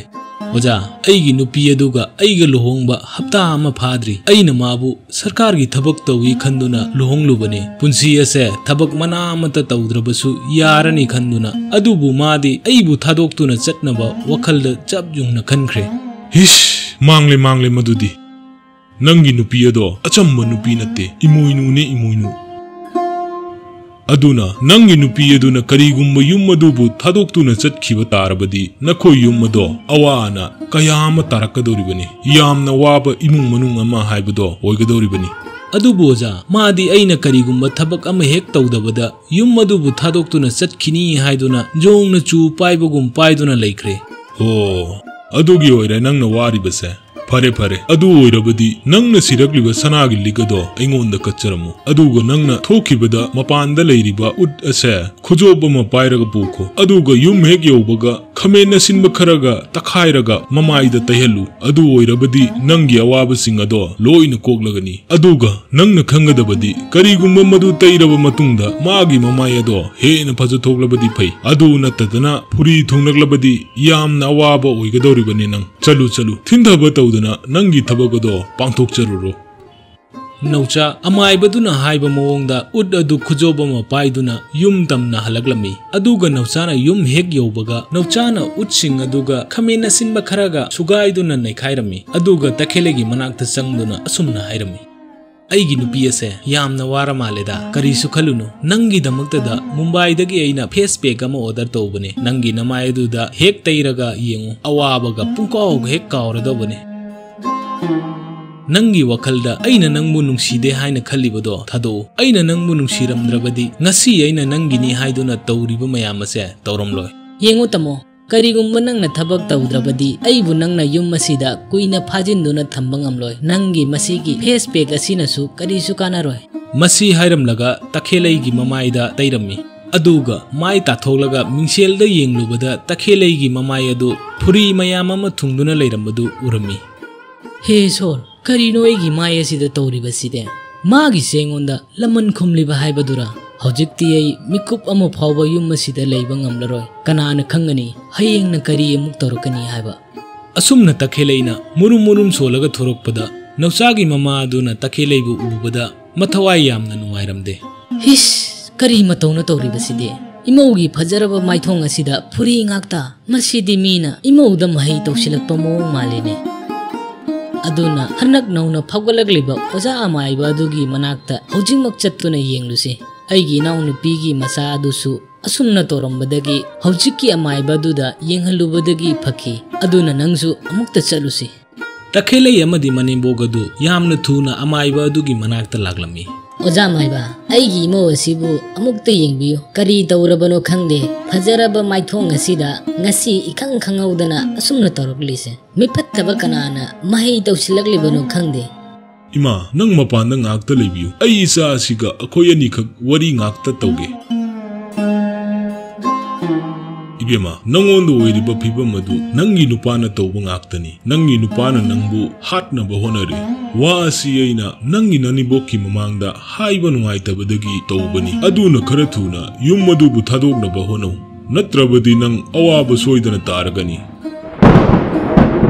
ꯑꯣꯖꯥ, ꯑꯩꯒꯤ ꯅꯨꯄꯤ ꯑꯗꯨꯒ ꯑꯩꯒ ꯂꯨꯍꯣꯡꯕ ꯍꯞꯇꯥ ꯑꯃ ꯐꯥꯗ꯭ꯔꯤ꯫ ꯑꯩꯅ ꯃꯥꯕꯨ ꯁꯔꯀꯥꯔꯒꯤ ꯊꯕꯛ ꯇꯧꯏ ꯈꯟꯗꯨꯅ ꯂꯨꯍꯣꯡꯂꯨꯕꯅꯤ꯫ ꯄꯨꯟꯁꯤ ꯑꯁꯦ ꯊꯕꯛ ꯃꯅꯥ ꯑꯃꯠꯇ ꯇꯧꯗ꯭ꯔꯕꯁꯨ ꯌꯥꯔꯅꯤ ꯈꯟꯗꯨꯅ꯫ ꯑꯗꯨꯕꯨ ꯃꯥꯗꯤ ꯑꯩꯕꯨ ꯊꯥꯗꯣꯛꯇꯨꯅ ꯆꯠꯅꯕ ꯋꯥꯈꯜꯗ ꯆꯞ ꯌꯨꯡꯅ ꯈꯟꯈ꯭ꯔꯦ꯫" "ꯍꯤꯁ, ꯃꯥꯡꯂꯦ, ꯃꯥꯡꯂꯦ ꯃꯗꯨꯗꯤ꯫ ꯅꯪꯒꯤ ꯅꯨꯄꯤ ꯑꯗꯣ ꯑꯆꯝꯕ ꯅꯨꯄꯤ ꯅꯠꯇꯦ, ꯏꯃꯣꯏꯅꯨꯅꯦ, ꯏꯃꯣꯏꯅꯨ꯫" ꯑꯗꯨꯅ ꯅꯪꯒꯤ ꯅꯨꯄꯤ ꯑꯗꯨꯅ ꯀꯔꯤꯒꯨꯝꯕ ꯌꯨꯝ ꯑꯗꯨꯕꯨ ꯊꯥꯗꯣꯛꯇꯨꯅ ꯆꯠꯈꯤꯕ ꯇꯥꯔꯕꯗꯤ, ꯅꯈꯣꯏ ꯌꯨꯝ ꯑꯗꯣ ꯑꯋꯥ ꯑꯅꯥ ꯀꯌꯥ ꯑꯃ ꯇꯥꯔꯛꯀꯗꯧꯔꯤꯕꯅꯤ꯫ ꯌꯥꯝꯅ ꯋꯥꯕ ꯏꯃꯨꯡ ꯃꯅꯨꯡ ꯑꯃ ꯍꯥꯏꯕꯗꯣ ꯑꯣꯏꯒꯗꯧꯔꯤꯕꯅꯤ꯫ ꯑꯗꯨꯕꯨ ꯑꯣꯖꯥ, ꯃꯥꯗꯤ ꯑꯩꯅ ꯀꯔꯤꯒꯨꯝꯕ ꯊꯕꯛ ꯑꯃ ꯍꯦꯛ ꯇꯧꯗꯕꯗ ꯌꯨꯝ ꯑꯗꯨꯕꯨ ꯊꯥꯗꯣꯛꯇꯨꯅ ꯆꯠꯈꯤꯅꯤ ꯍꯥꯏꯗꯨꯅ ꯖꯣꯡꯅ ꯆꯨ ꯄꯥꯏꯕꯒꯨꯝ ꯄꯥꯏꯗꯨꯅ ꯂꯩꯈ꯭ꯔꯦ꯫ ꯑꯣ, ꯑꯗꯨꯒꯤ ꯑꯣꯏꯔꯦ ꯅꯪꯅ ꯋꯥꯔꯤꯕꯁꯦ꯫ ꯐꯔꯦ, ꯐꯔꯦ, ꯑꯗꯨ ꯑꯣꯏꯔꯕꯗꯤ ꯅꯪꯅ ꯁꯤꯔꯛꯂꯤꯕ ꯁꯅꯥꯒꯤ ꯂꯤꯛ ꯑꯗꯣ ꯑꯩꯉꯣꯟꯗ ꯀꯠꯆꯔꯝꯃꯨ, ꯑꯗꯨꯒ ꯅꯪꯅ ꯊꯣꯛꯈꯤꯕꯗ ꯃꯄꯥꯟꯗ ꯂꯩꯔꯤꯕ ꯎꯠ ꯑꯁꯦ ꯈꯨꯖꯣꯞ ꯑꯃ ꯄꯥꯏꯔꯒ ꯄꯨꯈꯣ, ꯑꯗꯨꯒ ꯌꯨꯝ ꯍꯦꯛ ꯌꯧꯕꯒ ꯈꯥꯃꯦꯟ ꯑꯁꯤꯟꯕ ꯈꯔꯒ ꯇꯛꯈꯥꯏꯔꯒ ꯃꯃꯥꯏꯗ ꯇꯩꯍꯜꯂꯨ꯫ ꯑꯗꯨ ꯑꯣꯏꯔꯕꯗꯤ ꯅꯪꯒꯤ ꯑꯋꯥꯕꯁꯤꯡ ꯑꯗꯣ ꯂꯣꯏꯅ ꯀꯣꯛꯂꯒꯅꯤ꯫ ꯑꯗꯨꯒ ꯅꯪꯅ ꯈꯪꯒꯗꯕꯗꯤ, ꯀꯔꯤꯒꯨꯝꯕ ꯃꯗꯨ ꯇꯩꯔꯕ ꯃꯇꯨꯡꯗ ꯃꯥꯒꯤ ꯃꯃꯥꯏ ꯑꯗꯣ ꯍꯦꯟꯅ ꯐꯖꯊꯣꯛꯂꯕꯗꯤ ꯐꯩ, ꯑꯗꯨ ꯅꯠꯇꯗꯅ ꯐꯨꯔꯤ ꯊꯨꯡꯂꯛꯂꯕꯗꯤ ꯌꯥꯝꯅ ꯑꯋꯥꯕ ꯑꯣꯏꯒꯗꯧꯔꯤꯕꯅꯤ ꯅꯪ꯫ ꯆꯠꯂꯨ, ꯆꯠꯂꯨ, ꯊꯤꯟꯊꯕ ꯇꯧꯗꯅ ꯅꯪꯒꯤ ꯊꯕꯛ ꯑꯗꯣ ꯄꯥꯡꯊꯣꯛꯆꯔꯨꯔꯣ꯫ ꯅꯧꯆꯥ ꯑꯃꯥꯏꯕꯗꯨꯅ ꯍꯥꯏꯕ ꯃꯑꯣꯡꯗ ꯎꯠ ꯑꯗꯨ ꯈꯨꯖꯣꯞ ꯑꯃ ꯄꯥꯏꯗꯨꯅ ꯌꯨꯝ ꯇꯝꯅ ꯍꯜꯂꯛꯂꯝꯃꯤ꯫ ꯑꯗꯨꯒ ꯅꯧꯆꯥꯅ ꯌꯨꯝ ꯍꯦꯛ ꯌꯧꯕꯒ ꯅꯧꯆꯥꯅ ꯎꯠꯁꯤꯡ ꯑꯗꯨꯒ ꯈꯥꯃꯦꯟ ꯑꯁꯤꯟꯕ ꯈꯔꯒ ꯁꯨꯒꯥꯏꯗꯨꯅ ꯅꯩꯈꯥꯏꯔꯝꯃꯤ꯫ ꯑꯗꯨꯒ ꯇꯈꯦꯜꯂꯩꯒꯤ ꯃꯅꯥꯛꯇ ꯆꯪꯗꯨꯅ ꯑꯁꯨꯝꯅ ꯍꯥꯏꯔꯝꯃꯤ, "ꯑꯩꯒꯤ ꯅꯨꯄꯤ ꯑꯁꯦ ꯌꯥꯝꯅ ꯋꯥꯔ ꯃꯥꯜꯂꯦꯗ꯫ ꯀꯔꯤꯁꯨ ꯈꯜꯂꯨꯅꯨ, ꯅꯪꯒꯤꯗꯃꯛꯇꯗ ꯃꯨꯝꯕꯥꯏꯗꯒꯤ ꯑꯩꯅ ꯐꯦꯁ ꯄꯦꯛ ꯑꯃ ꯑꯣꯔꯗꯔ ꯇꯧꯕꯅꯦ꯫ ꯅꯪꯒꯤ ꯅꯃꯥꯏ ꯑꯗꯨꯗ ꯍꯦꯛ ꯇꯩꯔꯒ ꯌꯦꯡꯉꯨ, ꯑꯋꯥꯕꯒ ꯄꯨꯡꯀꯥꯎ ꯍꯦꯛ ꯀꯥꯎꯔꯗꯧꯕꯅꯦ꯫ ꯅꯪꯒꯤ ꯋꯥꯈꯜꯗ ꯑꯩꯅ ꯅꯪꯕꯨ ꯅꯨꯡꯁꯤꯗꯦ ꯍꯥꯏꯅ ꯈꯜꯂꯤꯕꯗꯣ ꯊꯥꯗꯣꯛꯎ꯫ ꯑꯩꯅ ꯅꯪꯕꯨ ꯅꯨꯡꯁꯤꯔꯝꯗ꯭ꯔꯕꯗꯤ ꯉꯁꯤ ꯑꯩꯅ ꯅꯪꯒꯤꯅꯤ ꯍꯥꯏꯗꯨꯅ ꯇꯧꯔꯤꯕ ꯃꯌꯥꯝ ꯑꯁꯦ ꯇꯧꯔꯝꯂꯣꯏ꯫ ꯌꯦꯡꯉꯨ ꯇꯥꯃꯣ, ꯀꯔꯤꯒꯨꯝꯕ ꯅꯪꯅ ꯊꯕꯛ ꯇꯧꯗ꯭ꯔꯕꯗꯤ ꯑꯩꯕꯨ ꯅꯪꯅ ꯌꯨꯝ ꯑꯁꯤꯗ ꯀꯨꯏꯅ ꯐꯥꯖꯤꯟꯗꯨꯅ ꯊꯝꯕ ꯉꯝꯂꯣꯏ꯫ ꯅꯪꯒꯤ ꯃꯁꯤꯒꯤ ꯐꯦꯁ ꯄꯦꯛ ꯑꯁꯤꯅꯁꯨ ꯀꯔꯤꯁꯨ ꯀꯥꯟꯅꯔꯣꯏ꯫" ꯃꯁꯤ ꯍꯥꯏꯔꯝꯂꯒ ꯇꯈꯦꯜꯂꯩꯒꯤ ꯃꯃꯥꯏꯗ ꯇꯩꯔꯝꯃꯤ꯫ ꯑꯗꯨꯒ ꯃꯥꯏ ꯇꯥꯊꯣꯛꯂꯒ ꯃꯤꯡꯁꯦꯜꯗ ꯌꯦꯡꯂꯨꯕꯗ ꯇꯈꯦꯜꯂꯩꯒꯤ ꯃꯃꯥꯏ ꯑꯗꯨ ꯐꯨꯔꯤ ꯃꯌꯥꯝ ꯑꯃ ꯊꯨꯡꯗꯨꯅ ꯂꯩꯔꯝꯕꯗꯨ ꯎꯔꯝꯃꯤ꯫ "ꯍꯦ ꯏꯁꯣꯔ, ꯀꯔꯤꯅꯣ ꯑꯩꯒꯤ ꯃꯥꯏ ꯑꯁꯤꯗ ꯇꯧꯔꯤꯕꯁꯤꯗꯤ? ꯃꯥꯒꯤꯁꯦ ꯑꯩꯉꯣꯟꯗ ꯂꯃꯟ ꯈꯨꯝꯂꯤꯕ ꯍꯥꯏꯕꯗꯨꯔꯥ? ꯍꯧꯖꯤꯛꯇꯤ ꯑꯩ ꯃꯤꯀꯨꯞ ꯑꯃ ꯐꯥꯎꯕ ꯌꯨꯝ ꯑꯁꯤꯗ ꯂꯩꯕ ꯉꯝꯂꯔꯣꯏ꯫ ꯀꯅꯥꯅ ꯈꯪꯒꯅꯤ ꯍꯌꯦꯡꯅ ꯀꯔꯤ ꯑꯃꯨꯛ ꯇꯧꯔꯛꯀꯅꯤ ꯍꯥꯏꯕ?" ꯑꯁꯨꯝꯅ ꯇꯈꯦꯜꯂꯩꯅ ꯃꯨꯔꯨꯝ ꯃꯨꯔꯨꯝ ꯁꯣꯜꯂꯒ ꯊꯣꯔꯛꯄꯗ ꯅꯧꯆꯥꯒꯤ ꯃꯃꯥ ꯑꯗꯨꯅ ꯇꯈꯦꯜꯂꯩꯕꯨ ꯎꯕꯗ ꯃꯊꯋꯥꯏ ꯌꯥꯝꯅ ꯅꯨꯡꯉꯥꯏꯔꯝꯗꯦ꯫ "ꯍꯤꯁ, ꯀꯔꯤ ꯃꯇꯧꯅ ꯇꯧꯔꯤꯕꯁꯤꯗꯤ? ꯏꯃꯧꯒꯤ ꯐꯖꯔꯕ ꯃꯥꯏꯊꯣꯡ ꯑꯁꯤꯗ ꯐꯨꯔꯤ ꯉꯥꯛꯇ꯫ ꯃꯁꯤꯗꯤ ꯃꯤꯅ ꯏꯃꯧꯗ ꯃꯍꯩ ꯇꯧꯁꯤꯜꯂꯛꯄ ꯃꯑꯣꯡ ꯃꯥꯜꯂꯤꯅꯦ꯫ ꯑꯗꯨꯅ ꯍꯟꯗꯛ ꯅꯧꯅ ꯐꯥꯎꯒꯠꯂꯛꯂꯤꯕ ꯑꯣꯖꯥ ꯑꯃꯥꯏꯕ ꯑꯗꯨꯒꯤ ꯃꯅꯥꯛꯇ ꯍꯧꯖꯤꯛꯃꯛ ꯆꯠꯇꯨꯅ ꯌꯦꯡꯂꯨꯁꯤ꯫ ꯑꯩꯒꯤ ꯏꯅꯥꯎꯅꯨꯄꯤꯒꯤ ꯃꯆꯥ ꯑꯗꯨꯁꯨ ꯑꯁꯨꯝꯅ ꯇꯧꯔꯝꯕꯗꯒꯤ ꯍꯧꯖꯤꯛꯀꯤ ꯑꯃꯥꯏꯕ ꯑꯗꯨꯗ ꯌꯦꯡꯍꯜꯂꯨꯕꯗꯒꯤ ꯐꯈꯤ꯫ ꯑꯗꯨꯅ ꯅꯪꯁꯨ ꯑꯃꯨꯛꯇ ꯆꯠꯂꯨꯁꯤ꯫ ꯇꯈꯦꯜꯂꯩ ꯑꯃꯗꯤ ꯃꯅꯦꯝꯕꯣꯛ ꯑꯗꯨ ꯌꯥꯝꯅ ꯊꯨꯅ ꯑꯃꯥꯏꯕ ꯑꯗꯨꯒꯤ ꯃꯅꯥꯛꯇ ꯂꯥꯛꯂꯝꯃꯤ꯫ ꯑꯣꯖꯥ ꯃꯥꯏꯕ, ꯑꯩꯒꯤ ꯏꯃꯧ ꯑꯁꯤꯕꯨ ꯑꯃꯨꯛꯇ ꯌꯦꯡꯕꯤꯌꯨ꯫ ꯀꯔꯤ ꯇꯧꯔꯕꯅꯣ ꯈꯪꯗꯦ꯫ ꯐꯖꯔꯕ ꯃꯥꯏꯊꯣꯡ ꯑꯁꯤꯗ ꯉꯁꯤ ꯏꯈꯪ ꯈꯪꯍꯧꯗꯅ ꯑꯁꯨꯝꯅ ꯇꯧꯔꯛꯂꯤꯁꯦ꯫ ꯃꯤꯐꯠꯇꯕ ꯀꯅꯥꯅ ꯃꯍꯩ ꯇꯧꯁꯤꯜꯂꯛꯂꯤꯕꯅꯣ ꯈꯪꯗꯦ꯫ ꯏꯃꯥ, ꯅꯪ ꯃꯄꯥꯟꯗ ꯉꯥꯛꯇ ꯂꯩꯕꯤꯌꯨ꯫ ꯑꯩ ꯏꯆꯥ ꯑꯁꯤꯒ ꯑꯩꯈꯣꯏ ꯑꯅꯤꯈꯛ ꯋꯥꯔꯤ ꯉꯥꯛꯇ ꯇꯧꯒꯦ꯫ ꯏꯕꯦꯝꯃ, ꯅꯪꯉꯣꯟꯗ ꯑꯣꯏꯔꯤꯕ ꯐꯤꯕꯝ ꯑꯗꯨ ꯅꯪꯒꯤ ꯅꯨꯄꯥꯅ ꯇꯧꯕ ꯉꯥꯛꯇꯅꯤ꯫ ꯅꯪꯒꯤ ꯅꯨꯄꯥꯅ ꯅꯪꯕꯨ ꯍꯥꯠꯅꯕ ꯍꯣꯠꯅꯔꯤ꯫ ꯋꯥ ꯑꯁꯤ ꯑꯩꯅ ꯅꯪꯒꯤ ꯅꯅꯦꯝꯕꯣꯛꯀꯤ ꯃꯃꯥꯡꯗ ꯍꯥꯏꯕ ꯅꯨꯡꯉꯥꯏꯇꯕꯗꯒꯤ ꯇꯧꯕꯅꯤ꯫ ꯑꯗꯨꯅ ꯈꯔ ꯊꯨꯅ ꯌꯨꯝ ꯑꯗꯨꯕꯨ ꯊꯥꯗꯣꯛꯅꯕ ꯍꯣꯠꯅꯧ꯫ ꯅꯠꯇ꯭ꯔꯕꯗꯤ ꯅꯪ ꯑꯋꯥꯕ ꯁꯣꯏꯗꯅ ꯇꯥꯔꯒꯅꯤ꯫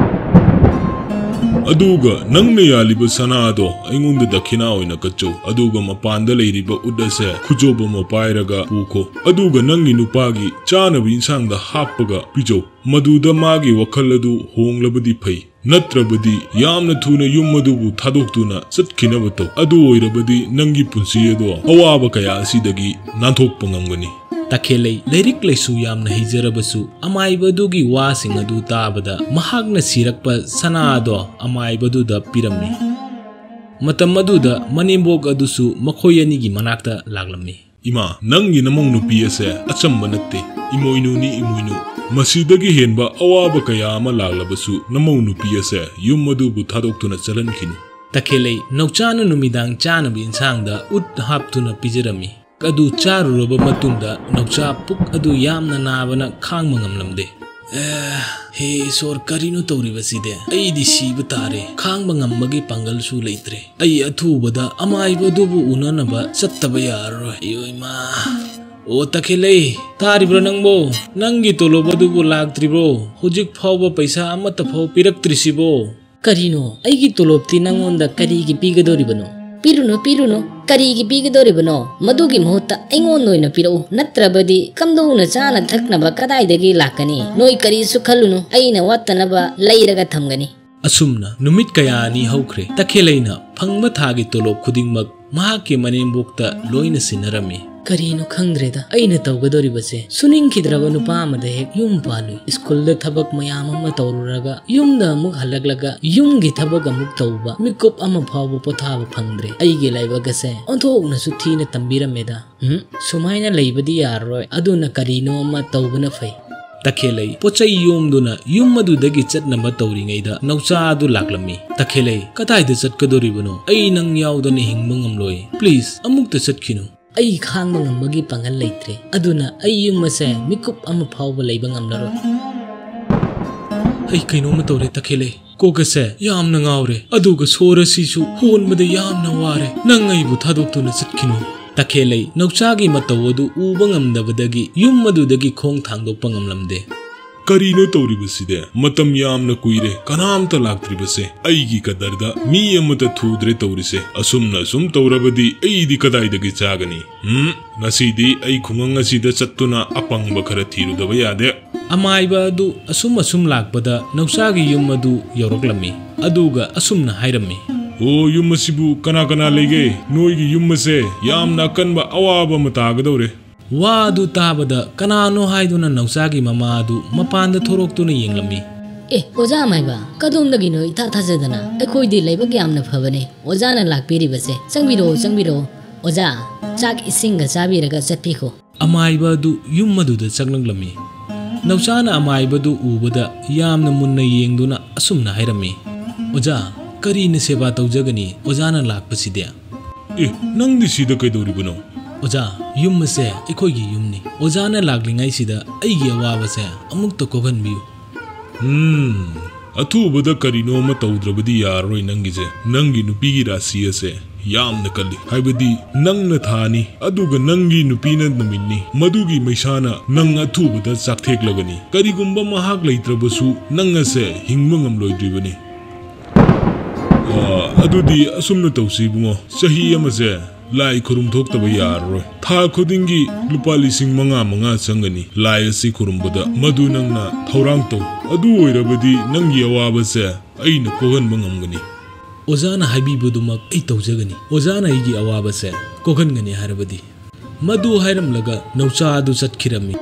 ꯑꯗꯨꯒ ꯅꯪꯅ ꯌꯥꯜꯂꯤꯕ ꯁꯅꯥꯗꯣ ꯑꯩꯉꯣꯟꯗ ꯗꯈꯤꯅꯥ ꯑꯣꯏꯅ ꯀꯠꯆꯧ꯫ ꯑꯗꯨꯒ ꯃꯄꯥꯟꯗ ꯂꯩꯔꯤꯕ ꯎꯠ ꯑꯁꯦ ꯈꯨꯖꯣꯞ ꯑꯃ ꯄꯥꯏꯔꯒ ꯄꯨꯈꯣ꯫ ꯑꯗꯨꯒ ꯅꯪꯒꯤ ꯅꯨꯄꯥꯒꯤ ꯆꯥꯅꯕ ꯏꯟꯁꯥꯡꯗ ꯍꯥꯞꯄꯒ ꯄꯤꯖꯧ꯫ ꯃꯗꯨꯗ ꯃꯥꯒꯤ ꯋꯥꯈꯜ ꯑꯗꯨ ꯍꯣꯡꯂꯕꯗꯤ ꯐꯩ꯫ ꯅꯠꯇ꯭ꯔꯕꯗꯤ ꯌꯥꯝꯅ ꯊꯨꯅ ꯌꯨꯝ ꯑꯗꯨꯕꯨ ꯊꯥꯗꯣꯛꯇꯨꯅ ꯆꯠꯈꯤꯅꯕ ꯇꯧ꯫ ꯑꯗꯨ ꯑꯣꯏꯔꯕꯗꯤ ꯅꯪꯒꯤ ꯄꯨꯟꯁꯤ ꯑꯗꯣ ꯑꯋꯥꯕ ꯀꯌꯥ ꯑꯁꯤꯗꯒꯤ ꯅꯥꯟꯊꯣꯛꯄ ꯉꯝꯒꯅꯤ꯫ ꯇꯈꯦꯜꯂꯩ ꯂꯥꯏꯔꯤꯛ ꯂꯥꯏꯁꯨ ꯌꯥꯝꯅ ꯍꯩꯖꯔꯕꯁꯨ ꯑꯃꯥꯏꯕꯗꯨꯒꯤ ꯋꯥꯁꯤꯡ ꯑꯗꯨ ꯇꯥꯕꯗ ꯃꯍꯥꯛꯅ ꯁꯤꯔꯛꯄ ꯁꯅꯥ ꯑꯗꯣ ꯑꯃꯥꯏꯕꯗꯨꯗ ꯄꯤꯔꯝꯃꯤ꯫ ꯃꯇꯝ ꯑꯗꯨꯗ ꯃꯅꯦꯝꯕꯣꯛ ꯑꯗꯨꯁꯨ ꯃꯈꯣꯏ ꯑꯅꯤꯒꯤ ꯃꯅꯥꯛꯇ ꯂꯥꯛꯂꯝꯃꯤ꯫ ꯏꯃꯥ, ꯅꯪꯒꯤ ꯅꯃꯧ ꯅꯨꯄꯤ ꯑꯁꯦ ꯑꯆꯝꯕ ꯅꯠꯇꯦ꯫ ꯏꯃꯣꯏꯅꯨꯅꯤ, ꯏꯃꯣꯏꯅꯨ꯫ ꯃꯁꯤꯗꯒꯤ ꯍꯦꯟꯕ ꯑꯋꯥꯕ ꯀꯌꯥ ꯑꯃ ꯂꯥꯛꯂꯕꯁꯨ ꯅꯃꯧ ꯅꯨꯄꯤ ꯑꯁꯦ ꯌꯨꯝ ꯑꯗꯨꯕꯨ ꯊꯥꯗꯣꯛꯇꯨꯅ ꯆꯠꯍꯟꯈꯤꯅꯨ꯫ ꯇꯈꯦꯜꯂꯩ ꯅꯧꯆꯥꯅ ꯅꯨꯃꯤꯗꯥꯡ ꯆꯥꯅꯕ ꯏꯟꯁꯥꯡꯗ ꯎꯠ ꯍꯥꯞꯇꯨꯅ ꯄꯤꯖꯔꯝꯃꯤ꯫ ꯑꯗꯨ ꯆꯥꯔꯨꯔꯕ ꯃꯇꯨꯡꯗ ꯅꯧꯆꯥ ꯄꯨꯛ ꯑꯗꯨ ꯌꯥꯝꯅ ꯅꯥꯕꯅ ꯈꯥꯡꯕ ꯉꯝꯂꯝꯗꯦ꯫ ꯑꯦ, ꯍꯦ ꯏꯁꯣꯔ, ꯀꯔꯤꯅꯣ ꯇꯧꯔꯤꯕꯁꯤꯗꯤ? ꯑꯩꯗꯤ ꯁꯤꯕ ꯇꯥꯔꯦ꯫ ꯈꯥꯡꯕ ꯉꯝꯕꯒꯤ ꯄꯥꯡꯒꯜꯁꯨ ꯂꯩꯇ꯭ꯔꯦ꯫ ꯑꯩ ꯑꯊꯨꯕꯗ ꯑꯃꯥꯏꯕꯗꯨꯕꯨ ꯎꯅꯅꯕ ꯆꯠꯇꯕ ꯌꯥꯔꯔꯣꯏ꯫ ꯑꯌꯣ ꯏꯃꯥ꯫ ꯑꯣ ꯇꯈꯦꯜꯂꯩ, ꯇꯥꯔꯤꯕ꯭ꯔꯣ ꯅꯪꯕꯣ? ꯅꯪꯒꯤ ꯇꯣꯂꯣꯞ ꯑꯗꯨꯕꯨ ꯂꯥꯛꯇ꯭ꯔꯤꯕ꯭ꯔꯣ? ꯍꯧꯖꯤꯛ ꯐꯥꯎꯕ ꯄꯩꯁꯥ ꯑꯃꯠꯇ ꯐꯥꯎ ꯄꯤꯔꯛꯇ꯭ꯔꯤꯁꯤꯕꯣ? ꯀꯔꯤꯅꯣ? ꯑꯩꯒꯤ ꯇꯣꯂꯣꯞꯇꯤ ꯅꯪꯉꯣꯟꯗ ꯀꯔꯤꯒꯤ ꯄꯤꯒꯗꯧꯔꯤꯕꯅꯣ? ꯄꯤꯔꯨꯅꯨ, ꯄꯤꯔꯨꯅꯨ꯫ ꯀꯔꯤꯒꯤ ꯄꯤꯒꯗꯧꯔꯤꯕꯅꯣ? ꯃꯗꯨꯒꯤ ꯃꯍꯨꯠꯇ ꯑꯩꯉꯣꯟꯗ ꯑꯣꯏꯅ ꯄꯤꯔꯛꯎ꯫ ꯅꯠꯇ꯭ꯔꯕꯗꯤ ꯀꯝꯗꯧꯅ ꯆꯥꯅ ꯊꯛꯅꯕ ꯀꯗꯥꯏꯗꯒꯤ ꯂꯥꯛꯀꯅꯤ? ꯅꯣꯏ ꯀꯔꯤꯁꯨ ꯈꯜꯂꯨꯅꯨ꯫ ꯑꯩꯅ ꯋꯥꯠꯇꯅꯕ ꯂꯩꯔꯒ ꯊꯝꯒꯅꯤ꯫ ꯑꯁꯨꯝꯅ ꯅꯨꯃꯤꯠ ꯀꯌꯥ ꯑꯅꯤ ꯍꯧꯈ꯭ꯔꯦ꯫ ꯇꯈꯦꯜꯂꯩꯅ ꯐꯪꯕ ꯊꯥꯒꯤ ꯇꯣꯂꯣꯞ ꯈꯨꯗꯤꯡꯃꯛ ꯃꯍꯥꯛꯀꯤ ꯃꯅꯦꯝꯕꯣꯛꯇ ꯂꯣꯏꯅ ꯁꯤꯟꯅꯔꯝꯃꯤ꯫ ꯀꯔꯤꯅꯣ ꯈꯪꯗ꯭ꯔꯦꯗ ꯑꯩꯅ ꯇꯧꯒꯗꯧꯔꯤꯕꯁꯦ꯫ ꯁꯨꯅꯤꯡꯈꯤꯗ꯭ꯔꯕ ꯅꯨꯄꯥ ꯑꯃꯗ ꯍꯦꯛ ꯌꯨꯝ ꯄꯥꯜꯂꯨꯏ꯫ ꯁ꯭ꯀꯨꯜꯗ ꯊꯕꯛ ꯃꯌꯥꯝ ꯑꯃ ꯇꯧꯔꯨꯔꯒ ꯌꯨꯝꯗ ꯑꯃꯨꯛ ꯍꯜꯂꯛꯂꯒ ꯌꯨꯝꯒꯤ ꯊꯕꯛ ꯑꯃꯨꯛ ꯇꯧꯕ, ꯃꯤꯀꯨꯞ ꯑꯃ ꯐꯥꯎꯕ ꯄꯣꯊꯥꯕ ꯐꯪꯗ꯭ꯔꯦ꯫ ꯑꯩꯒꯤ ꯂꯥꯏꯕꯛ ꯑꯁꯦ ꯑꯣꯟꯊꯣꯛꯅꯁꯨ ꯊꯤꯅ ꯇꯝꯕꯤꯔꯝꯃꯦꯗ꯫ ꯎꯝ, ꯁꯨꯃꯥꯏꯅ ꯂꯩꯕꯗꯤ ꯌꯥꯔꯔꯣꯏ꯫ ꯑꯗꯨꯅ ꯀꯔꯤꯅꯣ ꯑꯃ ꯇꯧꯕꯅ ꯐꯩ꯫ ꯇꯈꯦꯜꯂꯩ ꯄꯣꯠꯆꯩ ꯌꯣꯝꯗꯨꯅ ꯌꯨꯝ ꯑꯗꯨꯗꯒꯤ ꯆꯠꯅꯕ ꯇꯧꯔꯤꯉꯩꯗ ꯅꯧꯆꯥ ꯑꯗꯨ ꯂꯥꯛꯂꯝꯃꯤ꯫ "ꯇꯈꯦꯜꯂꯩ, ꯀꯗꯥꯏꯗ ꯆꯠꯀꯗꯧꯔꯤꯕꯅꯣ? ꯑꯩ ꯅꯪ ꯌꯥꯎꯗꯅ ꯍꯤꯡꯕ ꯉꯝꯂꯣꯏ꯫ Please, ꯑꯃꯨꯛꯇ ꯆꯠꯈꯤꯅꯨ꯫ ꯑꯩ ꯈꯥꯡꯕ ꯉꯝꯕꯒꯤ ꯄꯥꯡꯒꯜ ꯂꯩꯇ꯭ꯔꯦ꯫ ꯑꯗꯨꯅ ꯑꯩ ꯌꯨꯝ ꯑꯁꯦ ꯃꯤꯀꯨꯞ ꯑꯃ ꯐꯥꯎꯕ ꯂꯩꯕ ꯉꯝꯂꯔꯣꯏ꯫ ꯑꯩ ꯀꯩꯅꯣꯝꯃ ꯇꯧꯔꯦ, ꯇꯈꯦꯜꯂꯩ꯫ ꯀꯣꯛ ꯑꯁꯦ ꯌꯥꯝꯅ ꯉꯥꯎꯔꯦ, ꯑꯗꯨꯒ ꯁꯣꯔ ꯑꯁꯤꯁꯨ ꯍꯣꯟꯕꯗ ꯌꯥꯝꯅ ꯋꯥꯔꯦ꯫ ꯅꯪ ꯑꯩꯕꯨ ꯊꯥꯗꯣꯛꯇꯨꯅ ꯆꯠꯈꯤꯅꯨ꯫" ꯇꯈꯦꯜꯂꯩ ꯅꯧꯆꯥꯒꯤ ꯃꯇꯧ ꯑꯗꯨ ꯎꯕ ꯉꯝꯗꯕꯗꯒꯤ ꯌꯨꯝ ꯑꯗꯨꯗꯒꯤ ꯈꯣꯡ ꯊꯥꯡꯗꯣꯛꯄ ꯉꯝꯂꯝꯗꯦ꯫ "ꯀꯔꯤꯅꯣ ꯇꯧꯔꯤꯕꯁꯤꯗꯤ? ꯃꯇꯝ ꯌꯥꯝꯅ ꯀꯨꯏꯔꯦ, ꯀꯅꯥꯝꯇ ꯂꯥꯛꯇ꯭ꯔꯤꯕꯁꯦ꯫ ꯑꯩꯒꯤ ꯀꯗꯔꯗ ꯃꯤ ꯑꯃꯠꯇ ꯊꯨꯗ꯭ꯔꯦ ꯇꯧꯔꯤꯁꯦ꯫ ꯑꯁꯨꯝꯅ ꯁꯨꯝ ꯇꯧꯔꯕꯗꯤ ꯑꯩꯗꯤ ꯀꯗꯥꯏꯗꯒꯤ ꯆꯥꯒꯅꯤ? ꯎꯝ, ꯉꯁꯤꯗꯤ ꯑꯩ ꯈꯨꯡꯒꯪ ꯑꯁꯤꯗ ꯆꯠꯇꯨꯅ ꯑꯄꯪꯕ ꯈꯔ ꯊꯤꯔꯨꯗꯕ ꯌꯥꯗꯦ꯫" ꯑꯃꯥꯏꯕ ꯑꯗꯨ ꯑꯁꯨꯝ ꯑꯁꯨꯝ ꯂꯥꯛꯄꯗ ꯅꯧꯆꯥꯒꯤ ꯌꯨꯝ ꯑꯗꯨ ꯌꯧꯔꯛꯂꯝꯃꯤ꯫ ꯑꯗꯨꯒ ꯑꯁꯨꯝꯅ ꯍꯥꯏꯔꯝꯃꯤ꯫ "ꯑꯣ, ꯌꯨꯝ ꯑꯁꯤꯕꯨ ꯀꯅꯥ ꯀꯅꯥ ꯂꯩꯒꯦ? ꯅꯣꯏꯒꯤ ꯌꯨꯝ ꯑꯁꯦ ꯌꯥꯝꯅ ꯑꯀꯟꯕ ꯑꯋꯥꯕ ꯑꯃ ꯇꯥꯒꯗꯧꯔꯦ꯫" ꯋꯥ ꯑꯗꯨ ꯇꯥꯕꯗ ꯀꯅꯥꯅꯣ ꯍꯥꯏꯗꯨꯅ ꯅꯧꯆꯥꯒꯤ ꯃꯃꯥ ꯑꯗꯨ ꯃꯄꯥꯟꯗ ꯊꯣꯔꯛꯇꯨꯅ ꯌꯦꯡꯂꯝꯃꯤ꯫ "ꯑꯦ, ꯑꯣꯖꯥ ꯑꯃꯥꯏꯕ, ꯀꯗꯣꯝꯗꯒꯤꯅꯣ ꯏꯊꯥ ꯊꯥꯖꯗꯅ? ꯑꯩꯈꯣꯏꯗꯤ ꯂꯥꯏꯕꯛ ꯌꯥꯝꯅ ꯐꯕꯅꯦ, ꯑꯣꯖꯥꯅ ꯂꯥꯛꯄꯤꯔꯤꯕꯁꯦ꯫ ꯆꯪꯕꯤꯔꯛꯑꯣ, ꯆꯪꯕꯤꯔꯛꯑꯣ꯫ ꯑꯣꯖꯥ, ꯆꯥꯛ ꯏꯁꯤꯡꯒ ꯆꯥꯕꯤꯔꯒ ꯆꯠꯄꯤꯈꯣ꯫" ꯑꯃꯥꯏꯕ ꯑꯗꯨ ꯌꯨꯝ ꯑꯗꯨꯗ ꯆꯪꯂꯛꯂꯝꯃꯤ꯫ ꯅꯧꯆꯥꯅ ꯑꯃꯥꯏꯕꯗꯨ ꯎꯕꯗ ꯌꯥꯝꯅ ꯃꯨꯟꯅ ꯌꯦꯡꯗꯨꯅ ꯑꯁꯨꯝꯅ ꯍꯥꯏꯔꯝꯃꯤ, "ꯑꯣꯖꯥ, ꯀꯔꯤꯅ ꯁꯦꯕꯥ ꯇꯧꯖꯒꯅꯤ ꯑꯣꯖꯥꯅ ꯂꯥꯛꯄꯁꯤꯗꯤ?" "ꯑꯦ, ꯅꯪꯗꯤ ꯁꯤꯗ ꯀꯩꯗꯧꯔꯤꯕꯅꯣ?" "ꯑꯣꯖꯥ, ꯌꯨꯝ ꯑꯁꯦ ꯑꯩꯈꯣꯏꯒꯤ ꯌꯨꯝꯅꯤ꯫ ꯑꯣꯖꯥꯅ ꯂꯥꯛꯂꯤꯉꯩꯁꯤꯗ ꯑꯩꯒꯤ ꯑꯋꯥꯕꯁꯦ ꯑꯃꯨꯛꯇ ꯀꯣꯛꯍꯟꯕꯤꯌꯨ꯫" "ꯎꯝ, ꯑꯊꯨꯕꯗ ꯀꯔꯤꯅꯣ ꯑꯃ ꯇꯧꯗ꯭ꯔꯕꯗꯤ ꯌꯥꯔꯔꯣꯏ ꯅꯪꯒꯤꯁꯦ꯫ ꯅꯪꯒꯤ ꯅꯨꯄꯤꯒꯤ ꯔꯥꯁꯤ ꯑꯁꯦ ꯌꯥꯝꯅ ꯀꯜꯂꯤ꯫ ꯍꯥꯏꯕꯗꯤ ꯅꯪꯅ ꯊꯥꯅꯤ, ꯑꯗꯨꯒ ꯅꯪꯒꯤ ꯅꯨꯄꯤꯅ ꯅꯨꯃꯤꯠꯅꯤ꯫ ꯃꯗꯨꯒꯤ ꯃꯩꯁꯥꯅ ꯅꯪ ꯑꯊꯨꯕꯗ ꯆꯥꯛꯊꯦꯛꯂꯒꯅꯤ꯫ ꯀꯔꯤꯒꯨꯝꯕ ꯃꯍꯥꯛ ꯂꯩꯇ꯭ꯔꯕꯁꯨ ꯅꯪ ꯑꯁꯦ ꯍꯤꯡꯕ ꯉꯝꯂꯣꯏꯗ꯭ꯔꯤꯕꯅꯤ꯫" "ꯑ, ꯑꯗꯨꯗꯤ ꯑꯁꯨꯝꯅ ꯇꯧꯁꯤ ꯏꯕꯨꯡꯉꯣ, ꯆꯍꯤ ꯑꯃꯁꯦ ꯂꯥꯏ ꯈꯨꯔꯨꯝ ꯊꯣꯛꯇꯕ ꯌꯥꯔꯔꯣꯏ꯫ ꯊꯥ ꯈꯨꯗꯤꯡꯒꯤ ꯂꯨꯄꯥ ꯂꯤꯁꯤꯡ ꯃꯉꯥ ꯃꯉꯥ ꯆꯪꯒꯅꯤ ꯂꯥꯏ ꯑꯁꯤ ꯈꯨꯔꯨꯝꯕꯗ꯫ ꯃꯗꯨ ꯅꯪꯅ ꯊꯧꯔꯥꯡ ꯇꯧ꯫ ꯑꯗꯨ ꯑꯣꯏꯔꯕꯗꯤ ꯅꯪꯒꯤ ꯑꯋꯥꯕꯁꯦ ꯑꯩꯅ ꯀꯣꯛꯍꯟꯕ ꯉꯝꯒꯅꯤ꯫" ꯑꯣꯖꯥꯅ ꯍꯥꯏꯕꯤꯕꯗꯨꯃꯛ ꯑꯩ ꯇꯧꯖꯒꯅꯤ꯫ ꯑꯣꯖꯥꯅ ꯑꯩꯒꯤ ꯑꯋꯥꯕꯁꯦ ꯀꯣꯛꯍꯟꯒꯅꯤ ꯍꯥꯏꯔꯕꯗꯤ꯫ ꯃꯗꯨ ꯍꯥꯏꯔꯝꯂꯒ ꯅꯧꯆꯥ ꯑꯗꯨ ꯆꯠꯈꯤꯔꯝꯃꯤ꯫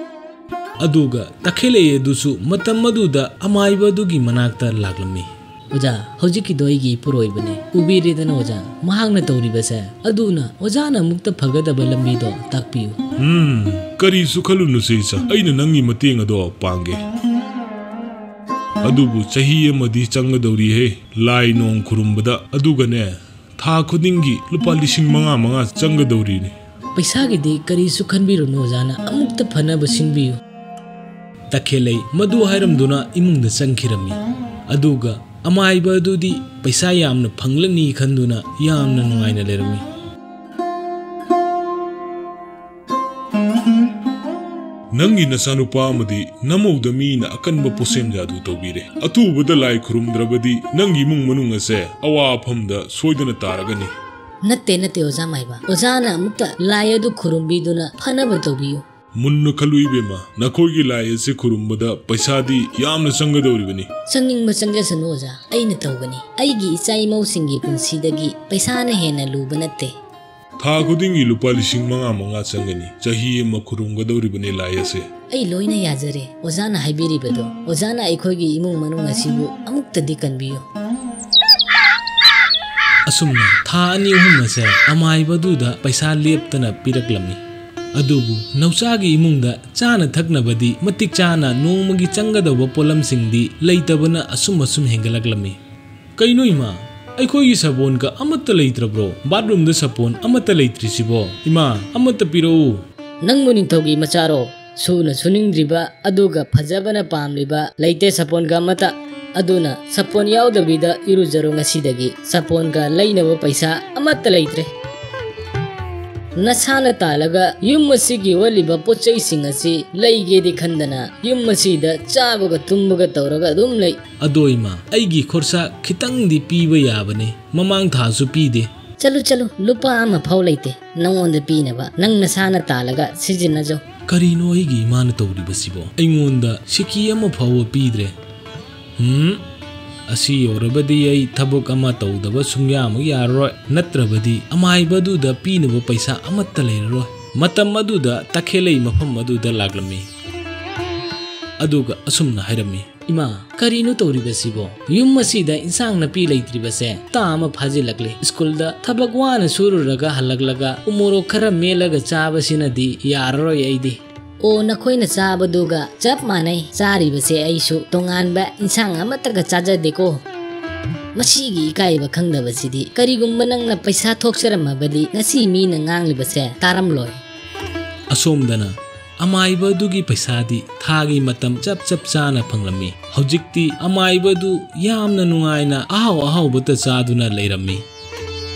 ꯑꯗꯨꯒ ꯇꯈꯦꯜꯂꯩ ꯑꯗꯨꯁꯨ ꯃꯇꯝ ꯑꯗꯨꯗ ꯑꯃꯥꯏꯕ ꯑꯗꯨꯒꯤ ꯃꯅꯥꯛꯇ ꯂꯥꯛꯂꯝꯃꯤ꯫ "ꯑꯣꯖꯥ, ꯍꯧꯖꯤꯛꯀꯤꯗꯣ ꯑꯩꯒꯤ ꯏꯄꯨꯔꯣꯏꯕꯅꯦ꯫ ꯎꯕꯤꯔꯦꯗꯅ ꯑꯣꯖꯥ, ꯃꯍꯥꯛꯅ ꯇꯧꯔꯤꯕꯁꯦ꯫ ꯑꯗꯨꯅ ꯑꯣꯖꯥꯅ ꯑꯃꯨꯛꯇ ꯐꯒꯗꯕ ꯂꯝꯕꯤꯗꯣ ꯇꯥꯛꯄꯤꯌꯨ꯫" "ꯎꯝ, ꯀꯔꯤꯁꯨ ꯈꯜꯂꯨꯅꯨꯁꯦ ꯏꯆꯥ, ꯑꯩꯅ ꯅꯪꯒꯤ ꯃꯇꯦꯡ ꯑꯗꯣ ꯄꯥꯡꯒꯦ꯫ ꯑꯗꯨꯕꯨ ꯆꯍꯤ ꯑꯃꯗꯤ ꯆꯪꯒꯗꯧꯔꯤꯍꯦ ꯂꯥꯏ ꯅꯣꯡ ꯈꯨꯔꯨꯝꯕꯗ꯫ ꯑꯗꯨꯒꯅꯦ, ꯊꯥ ꯈꯨꯗꯤꯡꯒꯤ ꯂꯨꯄꯥ ꯂꯤꯁꯤꯡ ꯃꯉꯥ ꯃꯉꯥ ꯆꯪꯒꯗꯧꯔꯤꯅꯤ꯫" "ꯄꯩꯁꯥꯒꯤꯗꯤ ꯀꯔꯤꯁꯨ ꯈꯟꯕꯤꯔꯨꯅꯨ ꯑꯣꯖꯥꯅ, ꯑꯃꯨꯛꯇ ꯐꯅꯕ ꯁꯤꯟꯕꯤꯌꯨ꯫" ꯇꯈꯦꯜꯂꯩ ꯃꯗꯨ ꯍꯥꯏꯔꯝꯗꯨꯅ ꯏꯃꯨꯡꯗ ꯆꯪꯈꯤꯔꯝꯃꯤ꯫ ꯑꯗꯨꯒ ꯑꯃꯥꯏꯕ ꯑꯗꯨꯗꯤ ꯄꯩꯁꯥ ꯌꯥꯝꯅ ꯐꯪꯂꯅꯤ ꯈꯟꯗꯨꯅ ꯌꯥꯝꯅ ꯅꯨꯡꯉꯥꯏꯅ ꯂꯩꯔꯝꯃꯤ꯫ "ꯅꯪꯒꯤ ꯅꯆꯥꯅꯨꯄꯥ ꯑꯃꯗꯤ ꯅꯃꯧꯗ ꯃꯤꯅ ꯑꯀꯟꯕ ꯄꯣꯠꯁꯦꯝ ꯖꯥꯗꯨ ꯇꯧꯕꯤꯔꯦ꯫ ꯑꯊꯨꯕꯗ ꯂꯥꯏ ꯈꯨꯔꯨꯝꯗ꯭ꯔꯕꯗꯤ ꯅꯪꯒꯤ ꯏꯃꯨꯡ ꯃꯅꯨꯡ ꯑꯁꯦ ꯑꯋꯥꯐꯝꯗ ꯁꯣꯏꯗꯅ ꯇꯥꯔꯒꯅꯤ꯫" "ꯅꯠꯇꯦ, ꯅꯠꯇꯦ ꯑꯣꯖꯥ ꯃꯥꯏꯕ꯫ ꯑꯣꯖꯥꯅ ꯑꯃꯨꯛꯇ ꯂꯥꯏ ꯑꯗꯨ ꯈꯨꯔꯨꯝꯕꯤꯗꯨꯅ ꯐꯅꯕ ꯇꯧꯕꯤꯌꯨ꯫" "ꯃꯨꯟꯅ ꯈꯜꯂꯨ ꯏꯕꯦꯝꯃ, ꯅꯈꯣꯏꯒꯤ ꯂꯥꯏ ꯑꯁꯤ ꯈꯨꯔꯨꯝꯕꯗ ꯄꯩꯁꯥꯗꯤ ꯌꯥꯝꯅ ꯆꯪꯒꯗꯧꯔꯤꯕꯅꯤ꯫" "ꯆꯪꯅꯤꯡꯕ ꯆꯪꯖꯁꯅꯨ ꯑꯣꯖꯥ, ꯑꯩꯅ ꯇꯧꯒꯅꯤ꯫ ꯑꯩꯒꯤ ꯏꯆꯥ ꯏꯃꯧꯁꯤꯡꯒꯤ ꯄꯨꯟꯁꯤꯗꯒꯤ ꯄꯩꯁꯥꯅ ꯍꯦꯟꯅ ꯂꯨꯕ ꯅꯠꯇꯦ꯫" "ꯊꯥ ꯈꯨꯗꯤꯡꯒꯤ ꯂꯨꯄꯥ ꯂꯤꯁꯤꯡ ꯃꯉꯥ ꯃꯉꯥ ꯆꯪꯒꯅꯤ꯫ ꯆꯍꯤ ꯑꯃ ꯈꯨꯔꯨꯝꯒꯗꯧꯔꯤꯕꯅꯤ ꯂꯥꯏ ꯑꯁꯦ꯫" "ꯑꯩ ꯂꯣꯏꯅ ꯌꯥꯖꯔꯦ ꯑꯣꯖꯥꯅ ꯍꯥꯏꯕꯤꯔꯤꯕꯗꯣ꯫ ꯑꯣꯖꯥꯅ ꯑꯩꯈꯣꯏꯒꯤ ꯏꯃꯨꯡ ꯃꯅꯨꯡ ꯑꯁꯤꯕꯨ ꯑꯃꯨꯛꯇꯗꯤ ꯀꯟꯕꯤꯌꯨ꯫" ꯑꯁꯨꯝꯅ ꯊꯥ ꯑꯅꯤ ꯑꯍꯨꯝ ꯑꯁꯦ ꯑꯃꯥꯏꯕꯗꯨꯗ ꯄꯩꯁꯥ ꯂꯦꯞꯇꯅ ꯄꯤꯔꯛꯂꯝꯃꯤ꯫ ꯑꯗꯨꯕꯨ ꯅꯧꯆꯥꯒꯤ ꯏꯃꯨꯡꯗ ꯆꯥꯅ ꯊꯛꯅꯕꯗꯤ ꯃꯇꯤꯛ ꯆꯥꯅ ꯅꯣꯡꯃꯒꯤ ꯆꯪꯒꯗꯧꯕ ꯄꯣꯠꯂꯝꯁꯤꯡꯗꯤ ꯂꯩꯇꯕꯅ ꯑꯁꯨꯝ ꯑꯁꯨꯝ ꯍꯦꯟꯒꯠꯂꯛꯂꯝꯃꯤ꯫ "ꯀꯩꯅꯣ ꯏꯃꯥ, ꯑꯩꯈꯣꯏꯒꯤ ꯁꯥꯄꯣꯟꯒ ꯑꯃꯠꯇ ꯂꯩꯇ꯭ꯔꯕ꯭ꯔꯣ? ꯕꯥꯠꯔꯨꯝꯗ ꯁꯥꯄꯣꯟ ꯑꯃꯠꯇ ꯂꯩꯇ꯭ꯔꯤꯁꯤꯕꯣ? ꯏꯃꯥ, ꯑꯃꯠꯇ ꯄꯤꯔꯛꯎ꯫" "ꯅꯪꯕꯨ ꯅꯤꯡꯊꯧꯒꯤ ꯃꯆꯥꯔꯣ? ꯁꯨꯅ ꯁꯨꯅꯤꯡꯗ꯭ꯔꯤꯕ ꯑꯗꯨꯒ ꯐꯖꯕꯅ ꯄꯥꯝꯂꯤꯕ ꯂꯩꯇꯦ ꯁꯥꯄꯣꯟꯒ ꯑꯃꯠꯇ꯫ ꯑꯗꯨꯅ ꯁꯥꯄꯣꯟ ꯌꯥꯎꯗꯕꯤꯗ ꯏꯔꯨꯖꯔꯣ ꯉꯁꯤꯗꯒꯤ꯫ ꯁꯥꯄꯣꯟꯒ ꯂꯩꯅꯕ ꯄꯩꯁꯥ ꯑꯃꯠꯇ ꯂꯩꯇ꯭ꯔꯦ꯫ ꯅꯁꯥꯅ ꯇꯥꯜꯂꯒ ꯌꯨꯝ ꯑꯁꯤꯒꯤ ꯋꯥꯠꯂꯤꯕ ꯄꯣꯠ ꯆꯩꯁꯤꯡ ꯑꯁꯤ ꯂꯩꯒꯦꯗꯤ ꯈꯟꯗꯅ ꯌꯨꯝ ꯑꯁꯤꯗ ꯆꯥꯕꯒ ꯇꯨꯝꯕꯒ ꯇꯧꯔꯒ ꯑꯗꯨꯝ ꯂꯩ꯫" "ꯑꯗꯣ ꯏꯃꯥ, ꯑꯩꯒꯤ ꯈꯣꯔꯁꯥ ꯈꯤꯇꯪꯗꯤ ꯄꯤꯕ ꯌꯥꯕꯅꯦ, ꯃꯃꯥꯡ ꯊꯥꯁꯨ ꯄꯤꯗꯦ꯫" "ꯆꯠꯂꯨ, ꯆꯠꯂꯨ, ꯂꯨꯄꯥ ꯑꯃ ꯐꯥꯎ ꯂꯩꯇꯦ ꯅꯪꯉꯣꯟꯗ ꯄꯤꯅꯕ, ꯅꯪ ꯅꯁꯥꯅ ꯇꯥꯜꯂꯒ ꯁꯤꯖꯤꯟꯅꯖꯧ꯫" "ꯀꯔꯤꯅꯣ ꯑꯩꯒꯤ ꯏꯃꯥꯅ ꯇꯧꯔꯤꯕꯁꯤꯕꯣ? ꯑꯩꯉꯣꯟꯗ ꯁꯤꯀꯤ ꯑꯃ ꯐꯥꯎꯕ ꯄꯤꯗ꯭ꯔꯦ꯫" "ꯍꯨꯝ?" "ꯑꯁꯤ ꯌꯧꯔꯕꯗꯤ ꯑꯩ ꯊꯕꯛ ꯑꯃ ꯇꯧꯗꯕ ꯁꯨꯡꯌꯥꯃꯛ ꯌꯥꯔꯔꯣꯏ, ꯅꯠꯇ꯭ꯔꯕꯗꯤ ꯑꯃꯥꯏꯕ ꯑꯗꯨꯗ ꯄꯤꯅꯕ ꯄꯩꯁꯥ ꯑꯃꯠꯇ ꯂꯩꯔꯔꯣꯏ"꯫ ꯃꯇꯝ ꯑꯗꯨꯗ ꯇꯈꯦꯂꯩ ꯃꯐꯝ ꯑꯗꯨꯗ ꯂꯥꯛꯂꯝꯃꯤ꯫ ꯑꯗꯨꯒ ꯑꯁꯨꯝꯅ ꯍꯥꯏꯔꯝꯃꯤ, "ꯏꯃꯥ, ꯀꯔꯤꯅꯣ ꯇꯧꯔꯤꯕꯁꯤꯕꯣ? ꯌꯨꯝ ꯑꯁꯤꯗ ꯏꯟꯁꯥꯡ ꯅꯥꯄꯤ ꯂꯩꯇ꯭ꯔꯤꯕꯁꯦ ꯍꯞꯇꯥ ꯑꯃ ꯐꯥꯖꯤꯜꯂꯛꯂꯦ꯫ ꯁ꯭ꯀꯨꯜꯗ ꯊꯕꯛ ꯋꯥꯅ ꯁꯨꯔꯨꯔꯒ ꯍꯜꯂꯛꯂꯒ ꯎꯃꯣꯔꯣꯛ ꯈꯔ ꯃꯦꯠꯂꯒ ꯆꯥꯕꯁꯤꯅꯗꯤ ꯌꯥꯔꯔꯣꯏ ꯑꯩꯗꯤ"꯫ "ꯑꯣ, ꯅꯈꯣꯏꯅ ꯆꯥꯕꯗꯨꯒ ꯆꯞ ꯃꯥꯟꯅꯩ꯫ ꯆꯥꯔꯤꯕꯁꯦ ꯑꯩꯁꯨ ꯇꯣꯉꯥꯟꯕ ꯏꯟꯁꯥꯡ ꯑꯃꯠꯇꯒ ꯆꯥꯖꯗꯦꯀꯣ꯫ ꯃꯁꯤꯒꯤ ꯏꯀꯥꯏꯕ ꯈꯪꯗꯕꯁꯤꯗꯤ꯫ ꯀꯔꯤꯒꯨꯝꯕ ꯅꯪꯅ ꯄꯩꯁꯥ ꯊꯣꯛꯆꯔꯝꯃꯕꯗꯤ ꯉꯁꯤ ꯃꯤꯅ ꯉꯥꯡꯂꯤꯕꯁꯦ ꯇꯥꯔꯝꯂꯣꯏ"꯫ ꯑꯁꯣꯝꯗꯅ ꯑꯃꯥꯏꯕ ꯑꯗꯨꯒꯤ ꯄꯩꯁꯥꯗꯤ ꯊꯥꯒꯤ ꯃꯇꯝ ꯆꯞ ꯆꯞ ꯆꯥꯅ ꯐꯪꯂꯝꯃꯤ꯫ ꯍꯧꯖꯤꯛꯇꯤ ꯑꯃꯥꯏꯕ ꯑꯗꯨ ꯌꯥꯝꯅ ꯅꯨꯡꯉꯥꯏꯅ ꯑꯍꯥꯎ ꯑꯍꯥꯎꯕꯇ ꯆꯥꯗꯨꯅ ꯂꯩꯔꯝꯃꯤ꯫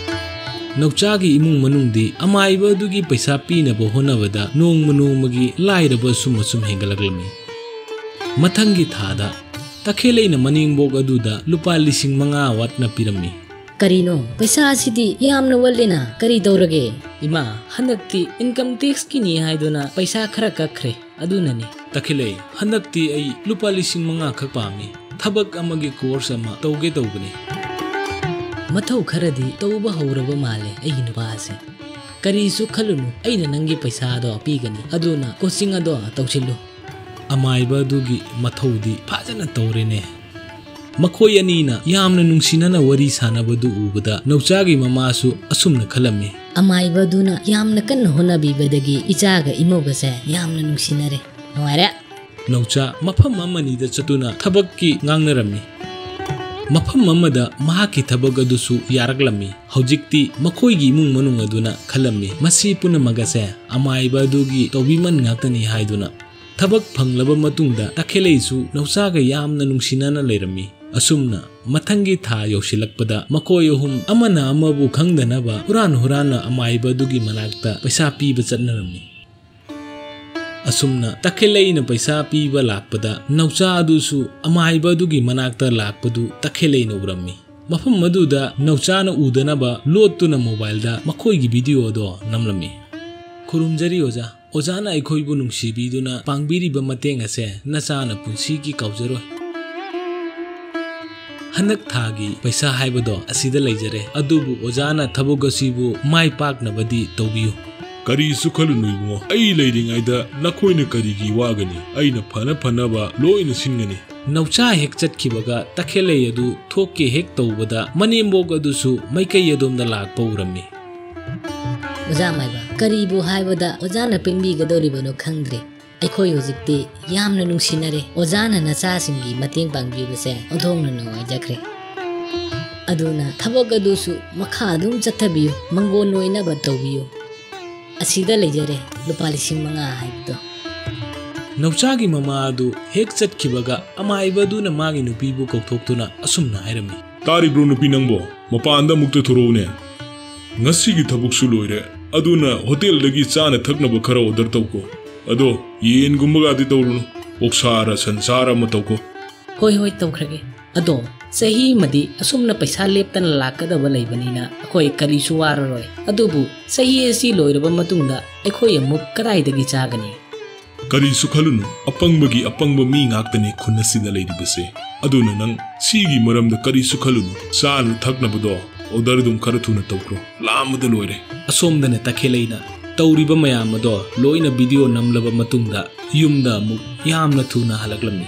ꯅꯧꯆꯥꯒꯤ ꯏꯃꯨꯡ ꯃꯅꯨꯡꯗꯤ ꯑꯃꯥꯏꯕ ꯑꯗꯨꯒꯤ ꯄꯩꯁꯥ ꯄꯤꯅꯕ ꯍꯣꯠꯅꯕꯗ ꯅꯣꯡꯃ ꯅꯣꯡꯃꯒꯤ ꯂꯥꯏꯔꯕ ꯑꯁꯨꯝ ꯑꯁꯨꯝ ꯍꯦꯟꯒꯠꯂꯛꯂꯝꯃꯤ꯫ ꯃꯊꯪꯒꯤ ꯊꯥꯗ ꯇꯈꯦꯂꯩꯅ ꯃꯅꯦꯝꯕꯣꯛ ꯑꯗꯨꯗ ꯂꯨꯄꯥ ꯂꯤꯁꯤꯡ ꯃꯉꯥ ꯋꯥꯠꯅ ꯄꯤꯔꯝꯃꯤ꯫ "ꯀꯔꯤꯅꯣ? ꯄꯩꯁꯥꯁꯤꯗꯤ ꯌꯥꯝꯅ ꯋꯥꯠꯂꯦꯅ꯫ ꯀꯔꯤ ꯇꯧꯔꯒꯦ?" "ꯏꯃꯥ, ꯍꯟꯗꯛꯇꯤ income taxꯀꯤꯅꯤ ꯍꯥꯏꯗꯨꯅ ꯄꯩꯁꯥ ꯈꯔ ꯀꯛꯈ꯭ꯔꯦ, ꯑꯗꯨꯅꯅꯤ"꯫ "ꯇꯈꯦꯂꯩ, ꯍꯟꯗꯛꯇꯤ ꯑꯩ ꯂꯨꯄꯥ ꯂꯤꯁꯤꯡ ꯃꯉꯥ ꯈꯛ ꯄꯥꯝꯃꯤ꯫ ꯊꯕꯛ ꯑꯃꯒꯤ course ꯑꯃ ꯇꯧꯒꯦ ꯇꯧꯕꯅꯤ"꯫ "ꯃꯊꯧ ꯈꯔꯗꯤ ꯇꯧꯕ ꯍꯧꯔꯕ ꯃꯥꯜꯂꯦ ꯑꯩꯒꯤ ꯅꯨꯄꯥꯁꯦ꯫ ꯀꯔꯤꯁꯨ ꯈꯜꯂꯨꯅꯨ, ꯑꯩꯅ ꯅꯪꯒꯤ ꯄꯩꯁꯥꯗꯣ ꯄꯤꯒꯅꯤ, ꯑꯗꯨꯅ coaching ꯑꯗꯣ ꯇꯧꯁꯤꯜꯂꯨ"꯫ ꯑꯃꯥꯏꯕ ꯑꯗꯨꯒꯤ ꯃꯊꯧꯗꯤ ꯐꯖꯅ ꯇꯧꯔꯦꯅꯦ꯫ ꯃꯈꯣꯏ ꯑꯅꯤꯅ ꯌꯥꯝꯅ ꯅꯨꯡꯁꯤꯅꯅ ꯋꯥꯔꯤ ꯁꯥꯟꯅꯕꯗꯨ ꯎꯕꯗ ꯅꯧꯆꯥꯒꯤ ꯃꯃꯥꯁꯨ ꯑꯁꯨꯝꯅ ꯈꯜꯂꯝꯃꯤ꯫ "ꯑꯃꯥꯏꯕ ꯑꯗꯨꯅ ꯌꯥꯝꯅ ꯀꯟꯅ ꯍꯣꯠꯅꯕꯤꯕꯗꯒꯤ ꯏꯆꯥꯒ ꯏꯃꯧꯒꯁꯦ ꯌꯥꯝꯅ ꯅꯨꯡꯁꯤꯅꯔꯦ꯫ ꯅꯨꯡꯉꯥꯏꯔꯦ"꯫ ꯅꯧꯆꯥ ꯃꯐꯝ ꯑꯃꯅꯤꯗ ꯆꯠꯇꯨꯅ ꯊꯕꯛꯀꯤ ꯉꯥꯡꯅꯔꯝꯃꯤ꯫ ꯃꯐꯝ ꯑꯃꯗ ꯃꯍꯥꯛꯀꯤ ꯊꯕꯛ ꯑꯗꯨꯁꯨ ꯌꯥꯔꯛꯂꯝꯃꯤ꯫ ꯍꯧꯖꯤꯛꯇꯤ ꯃꯈꯣꯏꯒꯤ ꯏꯃꯨꯡ ꯃꯅꯨꯡ ꯑꯗꯨꯅ ꯈꯜꯂꯝꯃꯤ, ꯃꯁꯤ ꯄꯨꯝꯅꯃꯛ ꯑꯁꯦ ꯑꯃꯥꯏꯕ ꯑꯗꯨꯒꯤ ꯇꯧꯕꯤꯃꯟ ꯉꯥꯛꯇꯅꯤ ꯍꯥꯏꯗꯨꯅ꯫ ꯊꯕꯛ ꯐꯪꯂꯕ ꯃꯇꯨꯡꯗ ꯇꯈꯦꯂꯩꯁꯨ ꯅꯧꯆꯥꯒ ꯌꯥꯝꯅ ꯅꯨꯡꯁꯤꯅꯅ ꯂꯩꯔꯝꯃꯤ꯫ ꯑꯁꯨꯝꯅ ꯃꯊꯪꯒꯤ ꯊꯥ ꯌꯧꯁꯤꯜꯂꯛꯄꯗ ꯃꯈꯣꯏ ꯑꯍꯨꯝ ꯑꯃꯅ ꯑꯃꯕꯨ ꯈꯪꯗꯅꯕ ꯍꯨꯔꯥꯟ ꯍꯨꯔꯥꯟꯅ ꯑꯃꯥꯏꯕ ꯑꯗꯨꯒꯤ ꯃꯅꯥꯛꯇ ꯄꯩꯁꯥ ꯄꯤꯕ ꯆꯠꯅꯔꯝꯃꯤ꯫ ꯑꯁꯨꯝꯅ ꯇꯈꯦꯂꯩꯅ ꯄꯩꯁꯥ ꯄꯤꯕ ꯂꯥꯛꯄꯗ ꯅꯧꯆꯥ ꯑꯗꯨꯁꯨ ꯑꯃꯥꯏꯕ ꯑꯗꯨꯒꯤ ꯃꯅꯥꯛꯇ ꯂꯥꯛꯄꯗꯨ ꯇꯈꯦꯂꯩꯅ ꯎꯔꯝꯃꯤ꯫ ꯃꯐꯝ ꯑꯗꯨꯗ ꯅꯧꯆꯥꯅ ꯎꯗꯅꯕ ꯂꯣꯠꯇꯨꯅ mobileꯗ ꯃꯈꯣꯏꯒꯤ video ꯑꯗꯣ ꯅꯝꯂꯝꯃꯤ꯫ "ꯈꯨꯔꯨꯝꯖꯔꯤ ꯑꯣꯖꯥ꯫ ꯑꯣꯖꯥꯅ ꯑꯩꯈꯣꯏꯕꯨ ꯅꯨꯡꯁꯤꯕꯤꯗꯨꯅ ꯄꯥꯡꯕꯤꯔꯤꯕ ꯃꯇꯦꯡ ꯑꯁꯦ ꯅꯆꯥꯅ ꯄꯨꯟꯁꯤꯒꯤ ꯀꯥꯎꯖꯔꯣꯏ"꯫ ꯍꯟꯗꯛ ꯊꯥꯒꯤ ꯄꯩꯁꯥ ꯍꯥꯏꯕꯗꯣ ꯑꯁꯤꯗ ꯂꯩꯖꯔꯦ, ꯑꯗꯨꯕꯨ ꯑꯣꯖꯥꯅ ꯊꯕꯛ ꯑꯁꯤꯕꯨ ꯃꯥꯏ ꯄꯥꯛꯅꯕꯗꯤ ꯇꯧꯕꯤꯌꯨ꯫ ꯀꯔꯤꯁꯨ ꯈꯜꯂꯨꯅꯨ ꯏꯕꯨꯡꯉꯣ, ꯑꯩ ꯂꯩꯔꯤꯉꯩꯗ ꯅꯈꯣꯏꯅ ꯀꯔꯤꯒꯤ ꯋꯥꯒꯅꯤ? ꯑꯩꯅ ꯐꯅ ꯐꯅꯕ ꯂꯣꯏꯅ ꯁꯤꯟꯒꯅꯤ꯫ ꯅꯧꯆꯥ ꯍꯦꯛ ꯆꯠꯈꯤꯕꯒ ꯇꯈꯦꯜꯂꯩ ꯑꯗꯨ ꯊꯣꯛꯀꯦ ꯍꯦꯛ ꯇꯧꯕꯗ ꯃꯅꯦꯝꯕꯣꯛ ꯑꯗꯨꯁꯨ ꯃꯥꯏꯀꯩ ꯑꯗꯣꯝꯗ ꯂꯥꯛꯄ ꯎꯔꯝꯃꯤ꯫ ꯑꯣꯖꯥ ꯃꯥꯏꯕ, ꯀꯔꯤꯕꯨ ꯍꯥꯏꯕꯗ ꯑꯣꯖꯥꯅ ꯄꯦꯟꯕꯤꯒꯗꯧꯔꯤꯕꯅꯣ ꯈꯪꯗ꯭ꯔꯦ꯫ ꯑꯩꯈꯣꯏ ꯍꯧꯖꯤꯛꯇꯤ ꯌꯥꯝꯅ ꯅꯨꯡꯁꯤꯅꯔꯦ꯫ ꯑꯣꯖꯥꯅ ꯅꯆꯥꯁꯤꯡꯒꯤ ꯃꯇꯦꯡ ꯄꯥꯡꯕꯤꯕꯁꯦ ꯑꯣꯟꯊꯣꯛꯅ ꯅꯨꯡꯉꯥꯏꯖꯈ꯭ꯔꯦ꯫ ꯑꯗꯨꯅ ꯊꯕꯛ ꯑꯗꯨꯁꯨ ꯃꯈꯥ ꯑꯗꯨꯝ ꯆꯠꯊꯕꯤꯌꯨ, ꯃꯪꯒꯣꯟ ꯑꯣꯏꯅꯕ ꯇꯧꯕꯤꯌꯨ꯫ ꯑꯁꯤꯗ ꯂꯩꯖꯔꯦ, ꯂꯨꯄꯥ ꯂꯤꯁꯤꯡ ꯃꯉꯥ ꯍꯥꯏꯕꯗꯣ꯫ ꯅꯧꯆꯥꯒꯤ ꯃꯃꯥ ꯑꯗꯨ ꯍꯦꯛ ꯆꯠꯈꯤꯕꯒ ꯑꯃꯥꯏꯕ ꯑꯗꯨꯅ ꯃꯥꯒꯤ ꯅꯨꯄꯤꯕꯨ ꯀꯧꯊꯣꯛꯇꯨꯅ ꯑꯁꯨꯝꯅ ꯍꯥꯏꯔꯝꯃꯤ꯫ ꯇꯥꯔꯤꯕ꯭ꯔꯣ ꯅꯨꯄꯤ ꯅꯪꯕꯣ? ꯃꯄꯥꯟꯗ ꯑꯃꯨꯛꯇ ꯊꯣꯔꯛꯎꯅꯦ꯫ ꯉꯁꯤꯒꯤ ꯊꯕꯛꯁꯨ ꯂꯣꯏꯔꯦ, ꯑꯗꯨꯅ ꯍꯣꯇꯦꯜꯗꯒꯤ ꯆꯥꯅ ꯊꯛꯅꯕ ꯈꯔ ꯑꯣꯔꯗꯔ ꯇꯧꯀꯣ꯫ ꯑꯗꯣ ꯌꯦꯟꯒꯨꯝꯕꯒꯗꯤ ꯇꯧꯔꯨꯅꯨ, ꯑꯣꯛꯁꯥꯔ ꯁꯟꯁꯥꯔ ꯑꯃ ꯇꯧꯀꯣ꯫ ꯍꯣꯏ ꯍꯣꯏ, ꯇꯧꯈ꯭ꯔꯒꯦ꯫ ꯑꯗꯣ ꯆꯍꯤ ꯑꯃꯗꯤ ꯑꯁꯨꯝꯅ ꯄꯩꯁꯥ ꯂꯦꯞꯇꯅ ꯂꯥꯛꯀꯗꯕ ꯂꯩꯕꯅꯤꯅ ꯑꯩꯈꯣꯏ ꯀꯔꯤꯁꯨ ꯋꯥꯔꯔꯣꯏ꯫ ꯑꯗꯨꯕꯨ ꯆꯍꯤ ꯑꯁꯤ ꯂꯣꯏꯔꯕ ꯃꯇꯨꯡꯗ ꯑꯩꯈꯣꯏ ꯑꯃꯨꯛ ꯀꯗꯥꯏꯗꯒꯤ ꯆꯥꯒꯅꯤ? ꯀꯔꯤꯁꯨ ꯈꯜꯂꯨꯅꯨ, ꯑꯄꯪꯕꯒꯤ ꯑꯄꯪꯕ ꯃꯤ ꯉꯥꯛꯇꯅꯤ ꯈꯨꯟ ꯑꯁꯤꯗ ꯂꯩꯔꯤꯕꯁꯦ꯫ ꯑꯗꯨꯅ ꯅꯪ ꯁꯤꯒꯤ ꯃꯔꯝꯗ ꯀꯔꯤꯁꯨ ꯈꯜꯂꯨꯅꯨ, ꯆꯥꯅ ꯊꯛꯅꯕꯗꯣ ꯑꯣꯔꯗꯔ ꯑꯗꯨꯝ ꯈꯔ ꯊꯨꯅ ꯇꯧꯈ꯭ꯔꯣ, ꯂꯥꯝꯕꯗ ꯂꯣꯏꯔꯦ꯫ ꯑꯁꯣꯝꯗꯅ ꯇꯈꯦꯜꯂꯩꯅ ꯇꯧꯔꯤꯕ ꯃꯌꯥꯝ ꯑꯗꯣ ꯂꯣꯏꯅ ꯚꯤꯗꯤꯑꯣ ꯅꯝꯂꯕ ꯃꯇꯨꯡꯗ ꯌꯨꯝꯗ ꯑꯃꯨꯛ ꯌꯥꯝꯅ ꯊꯨꯅ ꯍꯜꯂꯛꯂꯝꯃꯤ꯫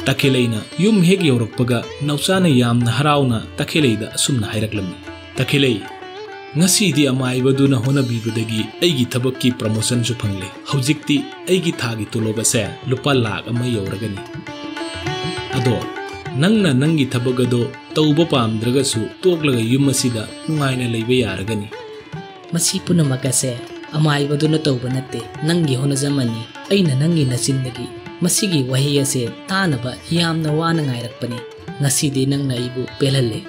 ꯇꯈꯦꯜꯂꯩꯅ ꯌꯨꯝ ꯍꯦꯛ ꯌꯧꯔꯛꯄꯒ ꯅꯧꯆꯥꯅ ꯌꯥꯝꯅ ꯍꯔꯥꯎꯅ ꯇꯈꯦꯜꯂꯩꯗ ꯑꯁꯨꯝꯅ ꯍꯥꯏꯔꯛꯂꯝꯃꯤ꯫ ꯇꯈꯦꯜꯂꯩ, ꯉꯁꯤꯗꯤ ꯑꯃꯥꯏꯕꯗꯨꯅ ꯍꯣꯠꯅꯕꯤꯕꯗꯒꯤ ꯑꯩꯒꯤ ꯊꯕꯛꯀꯤ ꯄ꯭ꯔꯃꯣꯁꯟꯁꯨ ꯐꯪꯂꯦ꯫ ꯍꯧꯖꯤꯛꯇꯤ ꯑꯩꯒꯤ ꯊꯥꯒꯤ ꯇꯣꯂꯣꯞ ꯑꯁꯦ ꯂꯨꯄꯥ ꯂꯥꯈ ꯑꯃ ꯌꯧꯔꯒꯅꯤ꯫ ꯑꯗꯣ ꯅꯪꯅ ꯅꯪꯒꯤ ꯊꯕꯛ ꯑꯗꯣ ꯇꯧꯕ ꯄꯥꯝꯗ꯭ꯔꯒꯁꯨ ꯇꯣꯛꯂꯒ ꯌꯨꯝ ꯑꯁꯤꯗ ꯅꯨꯡꯉꯥꯏꯅ ꯂꯩꯕ ꯌꯥꯔꯒꯅꯤ꯫ ꯃꯁꯤ ꯄꯨꯝꯅꯃꯛ ꯑꯁꯦ ꯑꯃꯥꯏꯕꯗꯨꯅ ꯇꯧꯕ ꯅꯠꯇꯦ, ꯅꯪꯒꯤ ꯍꯣꯠꯅꯖꯃꯟꯅꯤ꯫ ꯑꯩꯅ ꯅꯪꯒꯤ ꯅꯆꯤꯟꯗꯒꯤ ꯃꯁꯤꯒꯤ ꯋꯥꯍꯩ ꯑꯁꯦ ꯇꯥꯅꯕ ꯌꯥꯝꯅ ꯋꯥꯅ ꯉꯥꯏꯔꯛꯄꯅꯤ꯫ ꯉꯁꯤꯗꯤ ꯅꯪꯅ ꯑꯩꯕꯨ ꯄꯦꯜꯍꯜꯂꯦ꯫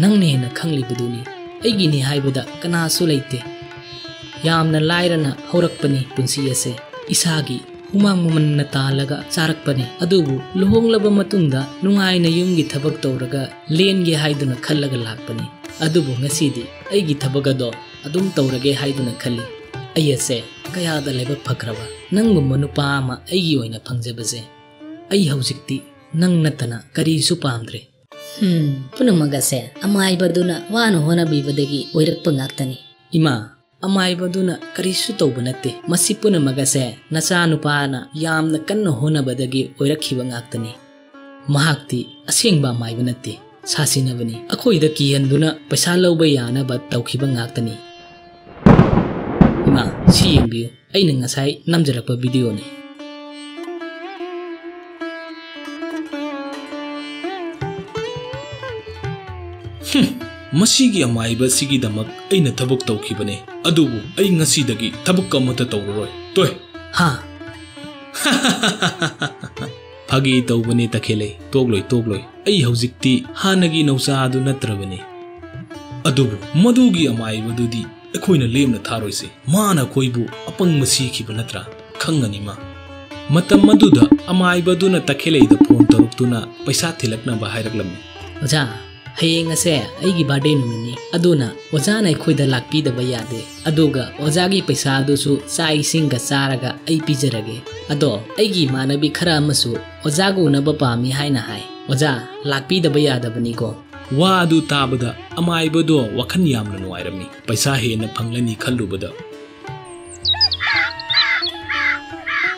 ꯅꯪꯅ ꯍꯦꯟꯅ ꯈꯪꯂꯤꯕꯗꯨꯅꯤ꯫ ꯑꯩꯒꯤꯅꯤ ꯍꯥꯏꯕꯗ ꯀꯅꯥꯁꯨ ꯂꯩꯇꯦ꯫ ꯌꯥꯝꯅ ꯂꯥꯏꯔꯅ ꯍꯧꯔꯛꯄꯅꯤ ꯄꯨꯟꯁꯤ ꯑꯁꯦ꯫ ꯏꯁꯥꯒꯤ ꯍꯨꯃꯥꯡ ꯃꯃꯟꯅ ꯇꯥꯜꯂꯒ ꯆꯥꯔꯛꯄꯅꯤ꯫ ꯑꯗꯨꯕꯨ ꯂꯨꯍꯣꯡꯂꯕ ꯃꯇꯨꯡꯗ ꯅꯨꯡꯉꯥꯏꯅ ꯌꯨꯝꯒꯤ ꯊꯕꯛ ꯇꯧꯔꯒ ꯂꯦꯟꯒꯦ ꯍꯥꯏꯗꯨꯅ ꯈꯜꯂꯒ ꯂꯥꯛꯄꯅꯤ꯫ ꯑꯗꯨꯕꯨ ꯉꯁꯤꯗꯤ ꯑꯩꯒꯤ ꯊꯕꯛ ꯑꯗꯣ ꯑꯗꯨꯝ ꯇꯧꯔꯒꯦ ꯍꯥꯏꯗꯨꯅ ꯈꯜꯂꯤ꯫ ꯑꯩ ꯑꯁꯦ ꯀꯌꯥꯗ ꯂꯥꯏꯕꯛ ꯐꯈ꯭ꯔꯕ꯫ ꯅꯪꯒꯨꯝꯕ ꯅꯨꯄꯥ ꯑꯃ ꯑꯩꯒꯤ ꯑꯣꯏꯅ ꯐꯪꯖꯕꯁꯦ꯫ ꯑꯩ ꯍꯧꯖꯤꯛꯇꯤ ꯅꯪ ꯅꯠꯇꯅ ꯀꯔꯤꯁꯨ ꯄꯥꯝꯗ꯭ꯔꯦ꯫ ꯍꯝ, ꯄꯨꯝꯅꯃꯛ ꯑꯁꯦ ꯑꯃꯥꯏꯕꯗꯨꯅ ꯋꯥꯅ ꯍꯣꯠꯅꯕꯤꯕꯗꯒꯤ ꯑꯣꯏꯔꯛꯄ ꯉꯥꯛꯇꯅꯤ꯫ ꯏꯃꯥ, ꯑꯃꯥꯏꯕꯗꯨꯅ ꯀꯔꯤꯁꯨ ꯇꯧꯕ ꯅꯠꯇꯦ꯫ ꯃꯁꯤ ꯄꯨꯝꯅꯃꯛ ꯑꯁꯦ ꯅꯆꯥꯅꯨꯄꯥꯅ ꯌꯥꯝꯅ ꯀꯟꯅ ꯍꯣꯠꯅꯕꯗꯒꯤ ꯑꯣꯏꯔꯛꯈꯤꯕ ꯉꯥꯛꯇꯅꯤ꯫ ꯃꯍꯥꯛꯇꯤ ꯑꯁꯦꯡꯕ ꯑꯃꯥꯏꯕ ꯅꯠꯇꯦ, ꯁꯥꯁꯤꯟꯅꯕꯅꯤ꯫ ꯑꯩꯈꯣꯏꯗ ꯀꯤꯍꯟꯗꯨꯅ ꯄꯩꯁꯥ ꯂꯧꯕ ꯌꯥꯅꯕ ꯇꯧꯈꯤꯕ ꯉꯥꯛꯇꯅꯤ꯫ ꯏꯃꯥ, ꯁꯤ ꯌꯦꯡꯕꯤꯌꯨ, ꯑꯩꯅ ꯉꯁꯥꯏ ꯅꯝꯖꯔꯛꯄ ꯚꯤꯗꯤꯑꯣꯅꯤ꯫ ꯍꯨꯝ, ꯃꯁꯤꯒꯤ ꯑꯃꯥꯏꯕ ꯑꯁꯤꯒꯤꯗꯃꯛ ꯑꯩꯅ ꯊꯕꯛ ꯇꯧꯈꯤꯕꯅꯦ, ꯑꯗꯨꯕꯨ ꯑꯩ ꯉꯁꯤꯗꯒꯤ ꯊꯕꯛ ꯑꯃꯠꯇ ꯇꯧꯔꯔꯣꯏ꯫ ꯇꯣꯏ꯫ ꯍꯥ? ꯐꯥꯒꯤ ꯇꯧꯕꯅꯦ ꯇꯈꯦꯜꯂꯩ, ꯇꯣꯛꯂꯣꯏ, ꯇꯣꯛꯂꯣꯏ꯫ ꯑꯩ ꯍꯧꯖꯤꯛꯇꯤ ꯍꯥꯟꯅꯒꯤ ꯅꯧꯆꯥ ꯑꯗꯨ ꯅꯠꯇ꯭ꯔꯕꯅꯤ꯫ ꯑꯗꯨꯕꯨ ꯃꯗꯨꯒꯤ ꯑꯃꯥꯏꯕꯗꯨꯗꯤ ꯑꯩꯈꯣꯏꯅ ꯂꯦꯝꯅ ꯊꯥꯔꯣꯏꯁꯦ꯫ ꯃꯥꯅ ꯑꯩꯈꯣꯏꯕꯨ ꯑꯄꯪꯕ ꯁꯤꯈꯤꯕ ꯅꯠꯇ꯭ꯔꯥ? ꯈꯪꯒꯅꯤ ꯃꯥ꯫ ꯃꯇꯝ ꯑꯗꯨꯗ ꯑꯃꯥꯏꯕꯗꯨꯅ ꯇꯈꯦꯜꯂꯩꯗ ꯐꯣꯟ ꯇꯧꯔꯛꯇꯨꯅ ꯄꯩꯁꯥ ꯊꯤꯜꯂꯛꯅꯕ ꯍꯥꯏꯔꯛꯂꯝꯃꯤ꯫ ꯑꯣꯖꯥ, ꯍꯌꯦꯡ ꯑꯁꯦ ꯑꯩꯒꯤ ꯕꯥꯔꯗꯦ ꯅꯨꯃꯤꯠꯅꯤ, ꯑꯗꯨꯅ ꯑꯣꯖꯥꯅ ꯑꯩꯈꯣꯏꯗ ꯂꯥꯛꯄꯤꯗꯕ ꯌꯥꯗꯦ, ꯑꯗꯨꯒ ꯑꯣꯖꯥꯒꯤ ꯄꯩꯁꯥ ꯑꯗꯨꯁꯨ ꯆꯥꯛ ꯏꯁꯤꯡꯒ ꯆꯥꯔꯒ ꯑꯩ ꯄꯤꯖꯔꯒꯦ꯫ ꯑꯗꯣ ꯑꯩꯒꯤ ꯏꯃꯥꯟꯅꯕꯤ ꯈꯔ ꯑꯃꯁꯨ ꯑꯣꯖꯥꯒ ꯎꯅꯕ ꯄꯥꯝꯃꯤ ꯍꯥꯏꯅ ꯍꯥꯏ꯫ ꯑꯣꯖꯥ, ꯂꯥꯛꯄꯤꯗꯕ ꯌꯥꯗꯕꯅꯤꯀꯣ꯫ ꯋꯥ ꯑꯗꯨ ꯇꯥꯕꯗ ꯑꯃꯥꯏꯕꯗꯣ ꯋꯥꯈꯜ ꯌꯥꯝꯅ ꯅꯨꯡꯉꯥꯏꯔꯝꯃꯤ꯫ ꯄꯩꯁꯥ ꯍꯦꯟꯅ ꯐꯪꯂꯅꯤ ꯈꯜꯂꯨꯕꯗ꯫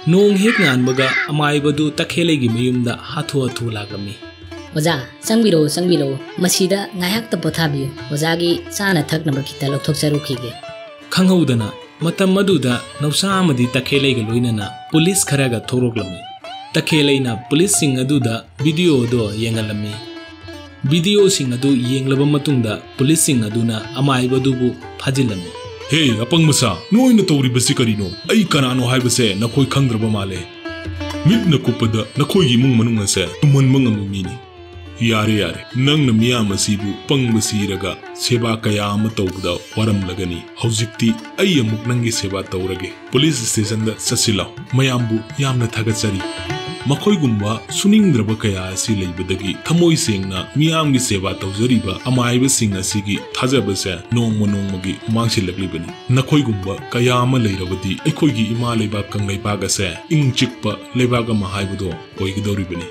ꯅꯣꯡ ꯍꯦꯛ ꯉꯥꯟꯕꯒ ꯑꯃꯥꯏꯕꯗꯨ ꯇꯈꯦꯜꯂꯩꯒꯤ ꯃꯌꯨꯝꯗ ꯍꯥꯊꯨ ꯍꯥꯊꯨ ꯂꯥꯛꯂꯝꯃꯤ꯫ ꯑꯣꯖꯥ, ꯆꯪꯕꯤꯔꯛꯎ, ꯆꯪꯕꯤꯔꯛꯎ꯫ ꯃꯁꯤꯗ ꯉꯥꯏꯍꯥꯛꯇ ꯄꯣꯊꯥꯕꯤꯌꯨ꯫ ꯑꯣꯖꯥꯒꯤ ꯆꯥꯅ ꯊꯛꯅꯕ ꯈꯤꯇ ꯂꯧꯊꯣꯛꯆꯔꯨꯈꯤꯒꯦ꯫ ꯈꯪꯍꯧꯗꯅ ꯃꯇꯝ ꯑꯗꯨꯗ ꯅꯧꯆꯥ ꯑꯃꯗꯤ ꯇꯈꯦꯜꯂꯩꯒ ꯂꯣꯏꯅꯅ ꯄꯨꯂꯤꯁ ꯈꯔꯒ ꯊꯣꯛꯂꯛꯂꯝꯃꯤ꯫ ꯇꯈꯦꯜꯂꯩꯅ ꯄꯨꯂꯤꯁꯁꯤꯡ ꯑꯗꯨꯗ ꯚꯤꯗꯤꯑꯣ ꯑꯗꯣ ꯌꯦꯡꯍꯜꯂꯝꯃꯤ꯫ ꯚꯤꯗꯤꯑꯣꯁꯤꯡ ꯑꯗꯨ ꯌꯦꯡꯂꯕ ꯃꯇꯨꯡꯗ ꯄꯨꯂꯤꯁꯁꯤꯡ ꯑꯗꯨꯅ ꯑꯃꯥꯏꯕꯗꯨꯕꯨ ꯐꯥꯖꯤꯜꯂꯝꯃꯤ꯫ ꯍꯦ, ꯑꯄꯪ ꯃꯆꯥ, ꯅꯣꯏꯅ ꯇꯧꯔꯤꯕꯁꯤ ꯀꯔꯤꯅꯣ? ꯑꯩ ꯀꯅꯥꯅꯣ ꯍꯥꯏꯕꯁꯦ ꯅꯈꯣꯏ ꯈꯪꯗ꯭ꯔꯕ ꯃꯥꯜꯂꯦ꯫ ꯃꯤꯠꯅ ꯀꯨꯞꯄꯗ ꯅꯈꯣꯏꯒꯤ ꯏꯃꯨꯡ ꯃꯅꯨꯡ ꯑꯁꯦ ꯇꯨꯝꯍꯟꯕ ꯉꯝꯕ ꯃꯤꯅꯤ꯫ ꯌꯥꯔꯦ, ꯌꯥꯔꯦ, ꯅꯪꯅ ꯃꯤꯌꯥꯝ ꯑꯁꯤꯕꯨ ꯄꯪꯕ ꯁꯤꯔꯒ ꯁꯦꯕꯥ ꯀꯌꯥ ꯑꯃ ꯇꯧꯕꯗ ꯋꯥꯔꯝꯂꯒꯅꯤ꯫ ꯍꯧꯖꯤꯛꯇꯤ ꯑꯩ ꯑꯃꯨꯛ ꯅꯪꯒꯤ ꯁꯦꯕꯥ ꯇꯧꯔꯒꯦ꯫ ꯄꯨꯂꯤꯁ ꯁ꯭ꯇꯦꯁꯟꯗ ꯆꯠꯁꯤꯜꯂꯣ꯫ ꯃꯌꯥꯝꯕꯨ ꯌꯥꯝꯅ ꯊꯥꯒꯠꯆꯔꯤ꯫ ꯃꯈꯣꯏꯒꯨꯝꯕ ꯁꯨꯅꯤꯡꯗ꯭ꯔꯕ ꯀꯌꯥ ꯑꯁꯤ ꯂꯩꯕꯗꯒꯤ ꯊꯃꯣꯏ ꯁꯦꯡꯅ ꯃꯤꯌꯥꯝꯒꯤ ꯁꯦꯕꯥ ꯇꯧꯖꯔꯤꯕ ꯑꯃꯥꯏꯕꯁꯤꯡ ꯑꯁꯤꯒꯤ ꯊꯥꯖꯕꯁꯦ ꯅꯣꯡꯃ ꯅꯣꯡꯃꯒꯤ ꯃꯥꯡꯁꯤꯜꯂꯛꯂꯤꯕꯅꯤ꯫ ꯅꯈꯣꯏꯒꯨꯝꯕ ꯀꯌꯥ ꯑꯃ ꯂꯩꯔꯕꯗꯤ ꯑꯩꯈꯣꯏꯒꯤ ꯏꯃꯥ ꯂꯩꯕꯥꯛ ꯀꯪꯂꯩꯄꯥꯛ ꯑꯁꯦ ꯏꯪ ꯆꯤꯛꯄ ꯂꯩꯕꯥꯛ ꯑꯃ ꯍꯥꯏꯕꯗꯣ ꯑꯣꯏꯒꯗꯧꯔꯤꯕꯅꯤ꯫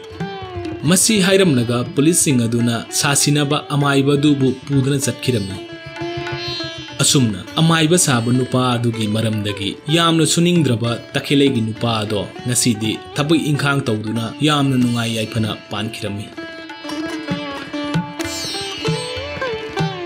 ꯃꯁꯤ ꯍꯥꯏꯔꯝꯂꯒ ꯄꯨꯂꯤꯁꯁꯤꯡ ꯑꯗꯨꯅ ꯁꯥꯁꯤꯟꯅꯕ ꯑꯃꯥꯏꯕꯗꯨꯕꯨ ꯄꯨꯗꯨꯅ ꯆꯠꯈꯤꯔꯝꯃꯤ꯫ ꯑꯁꯨꯝꯅ ꯑꯃꯥꯏꯕ ꯁꯥꯕ ꯅꯨꯄꯥ ꯑꯗꯨꯒꯤ ꯃꯔꯝꯗꯒꯤ ꯌꯥꯝꯅ ꯁꯨꯅꯤꯡꯗ꯭ꯔꯕ ꯇꯈꯦꯂꯩꯒꯤ ꯅꯨꯄꯥ ꯑꯗꯣ ꯉꯁꯤꯗꯤ ꯊꯕꯛ ꯏꯪꯈꯥꯡ ꯇꯧꯗꯨꯅ ꯌꯥꯝꯅ ꯅꯨꯡꯉꯥꯏ ꯌꯥꯏꯐꯅ ꯄꯥꯟꯈꯤꯔꯝꯃꯤ꯫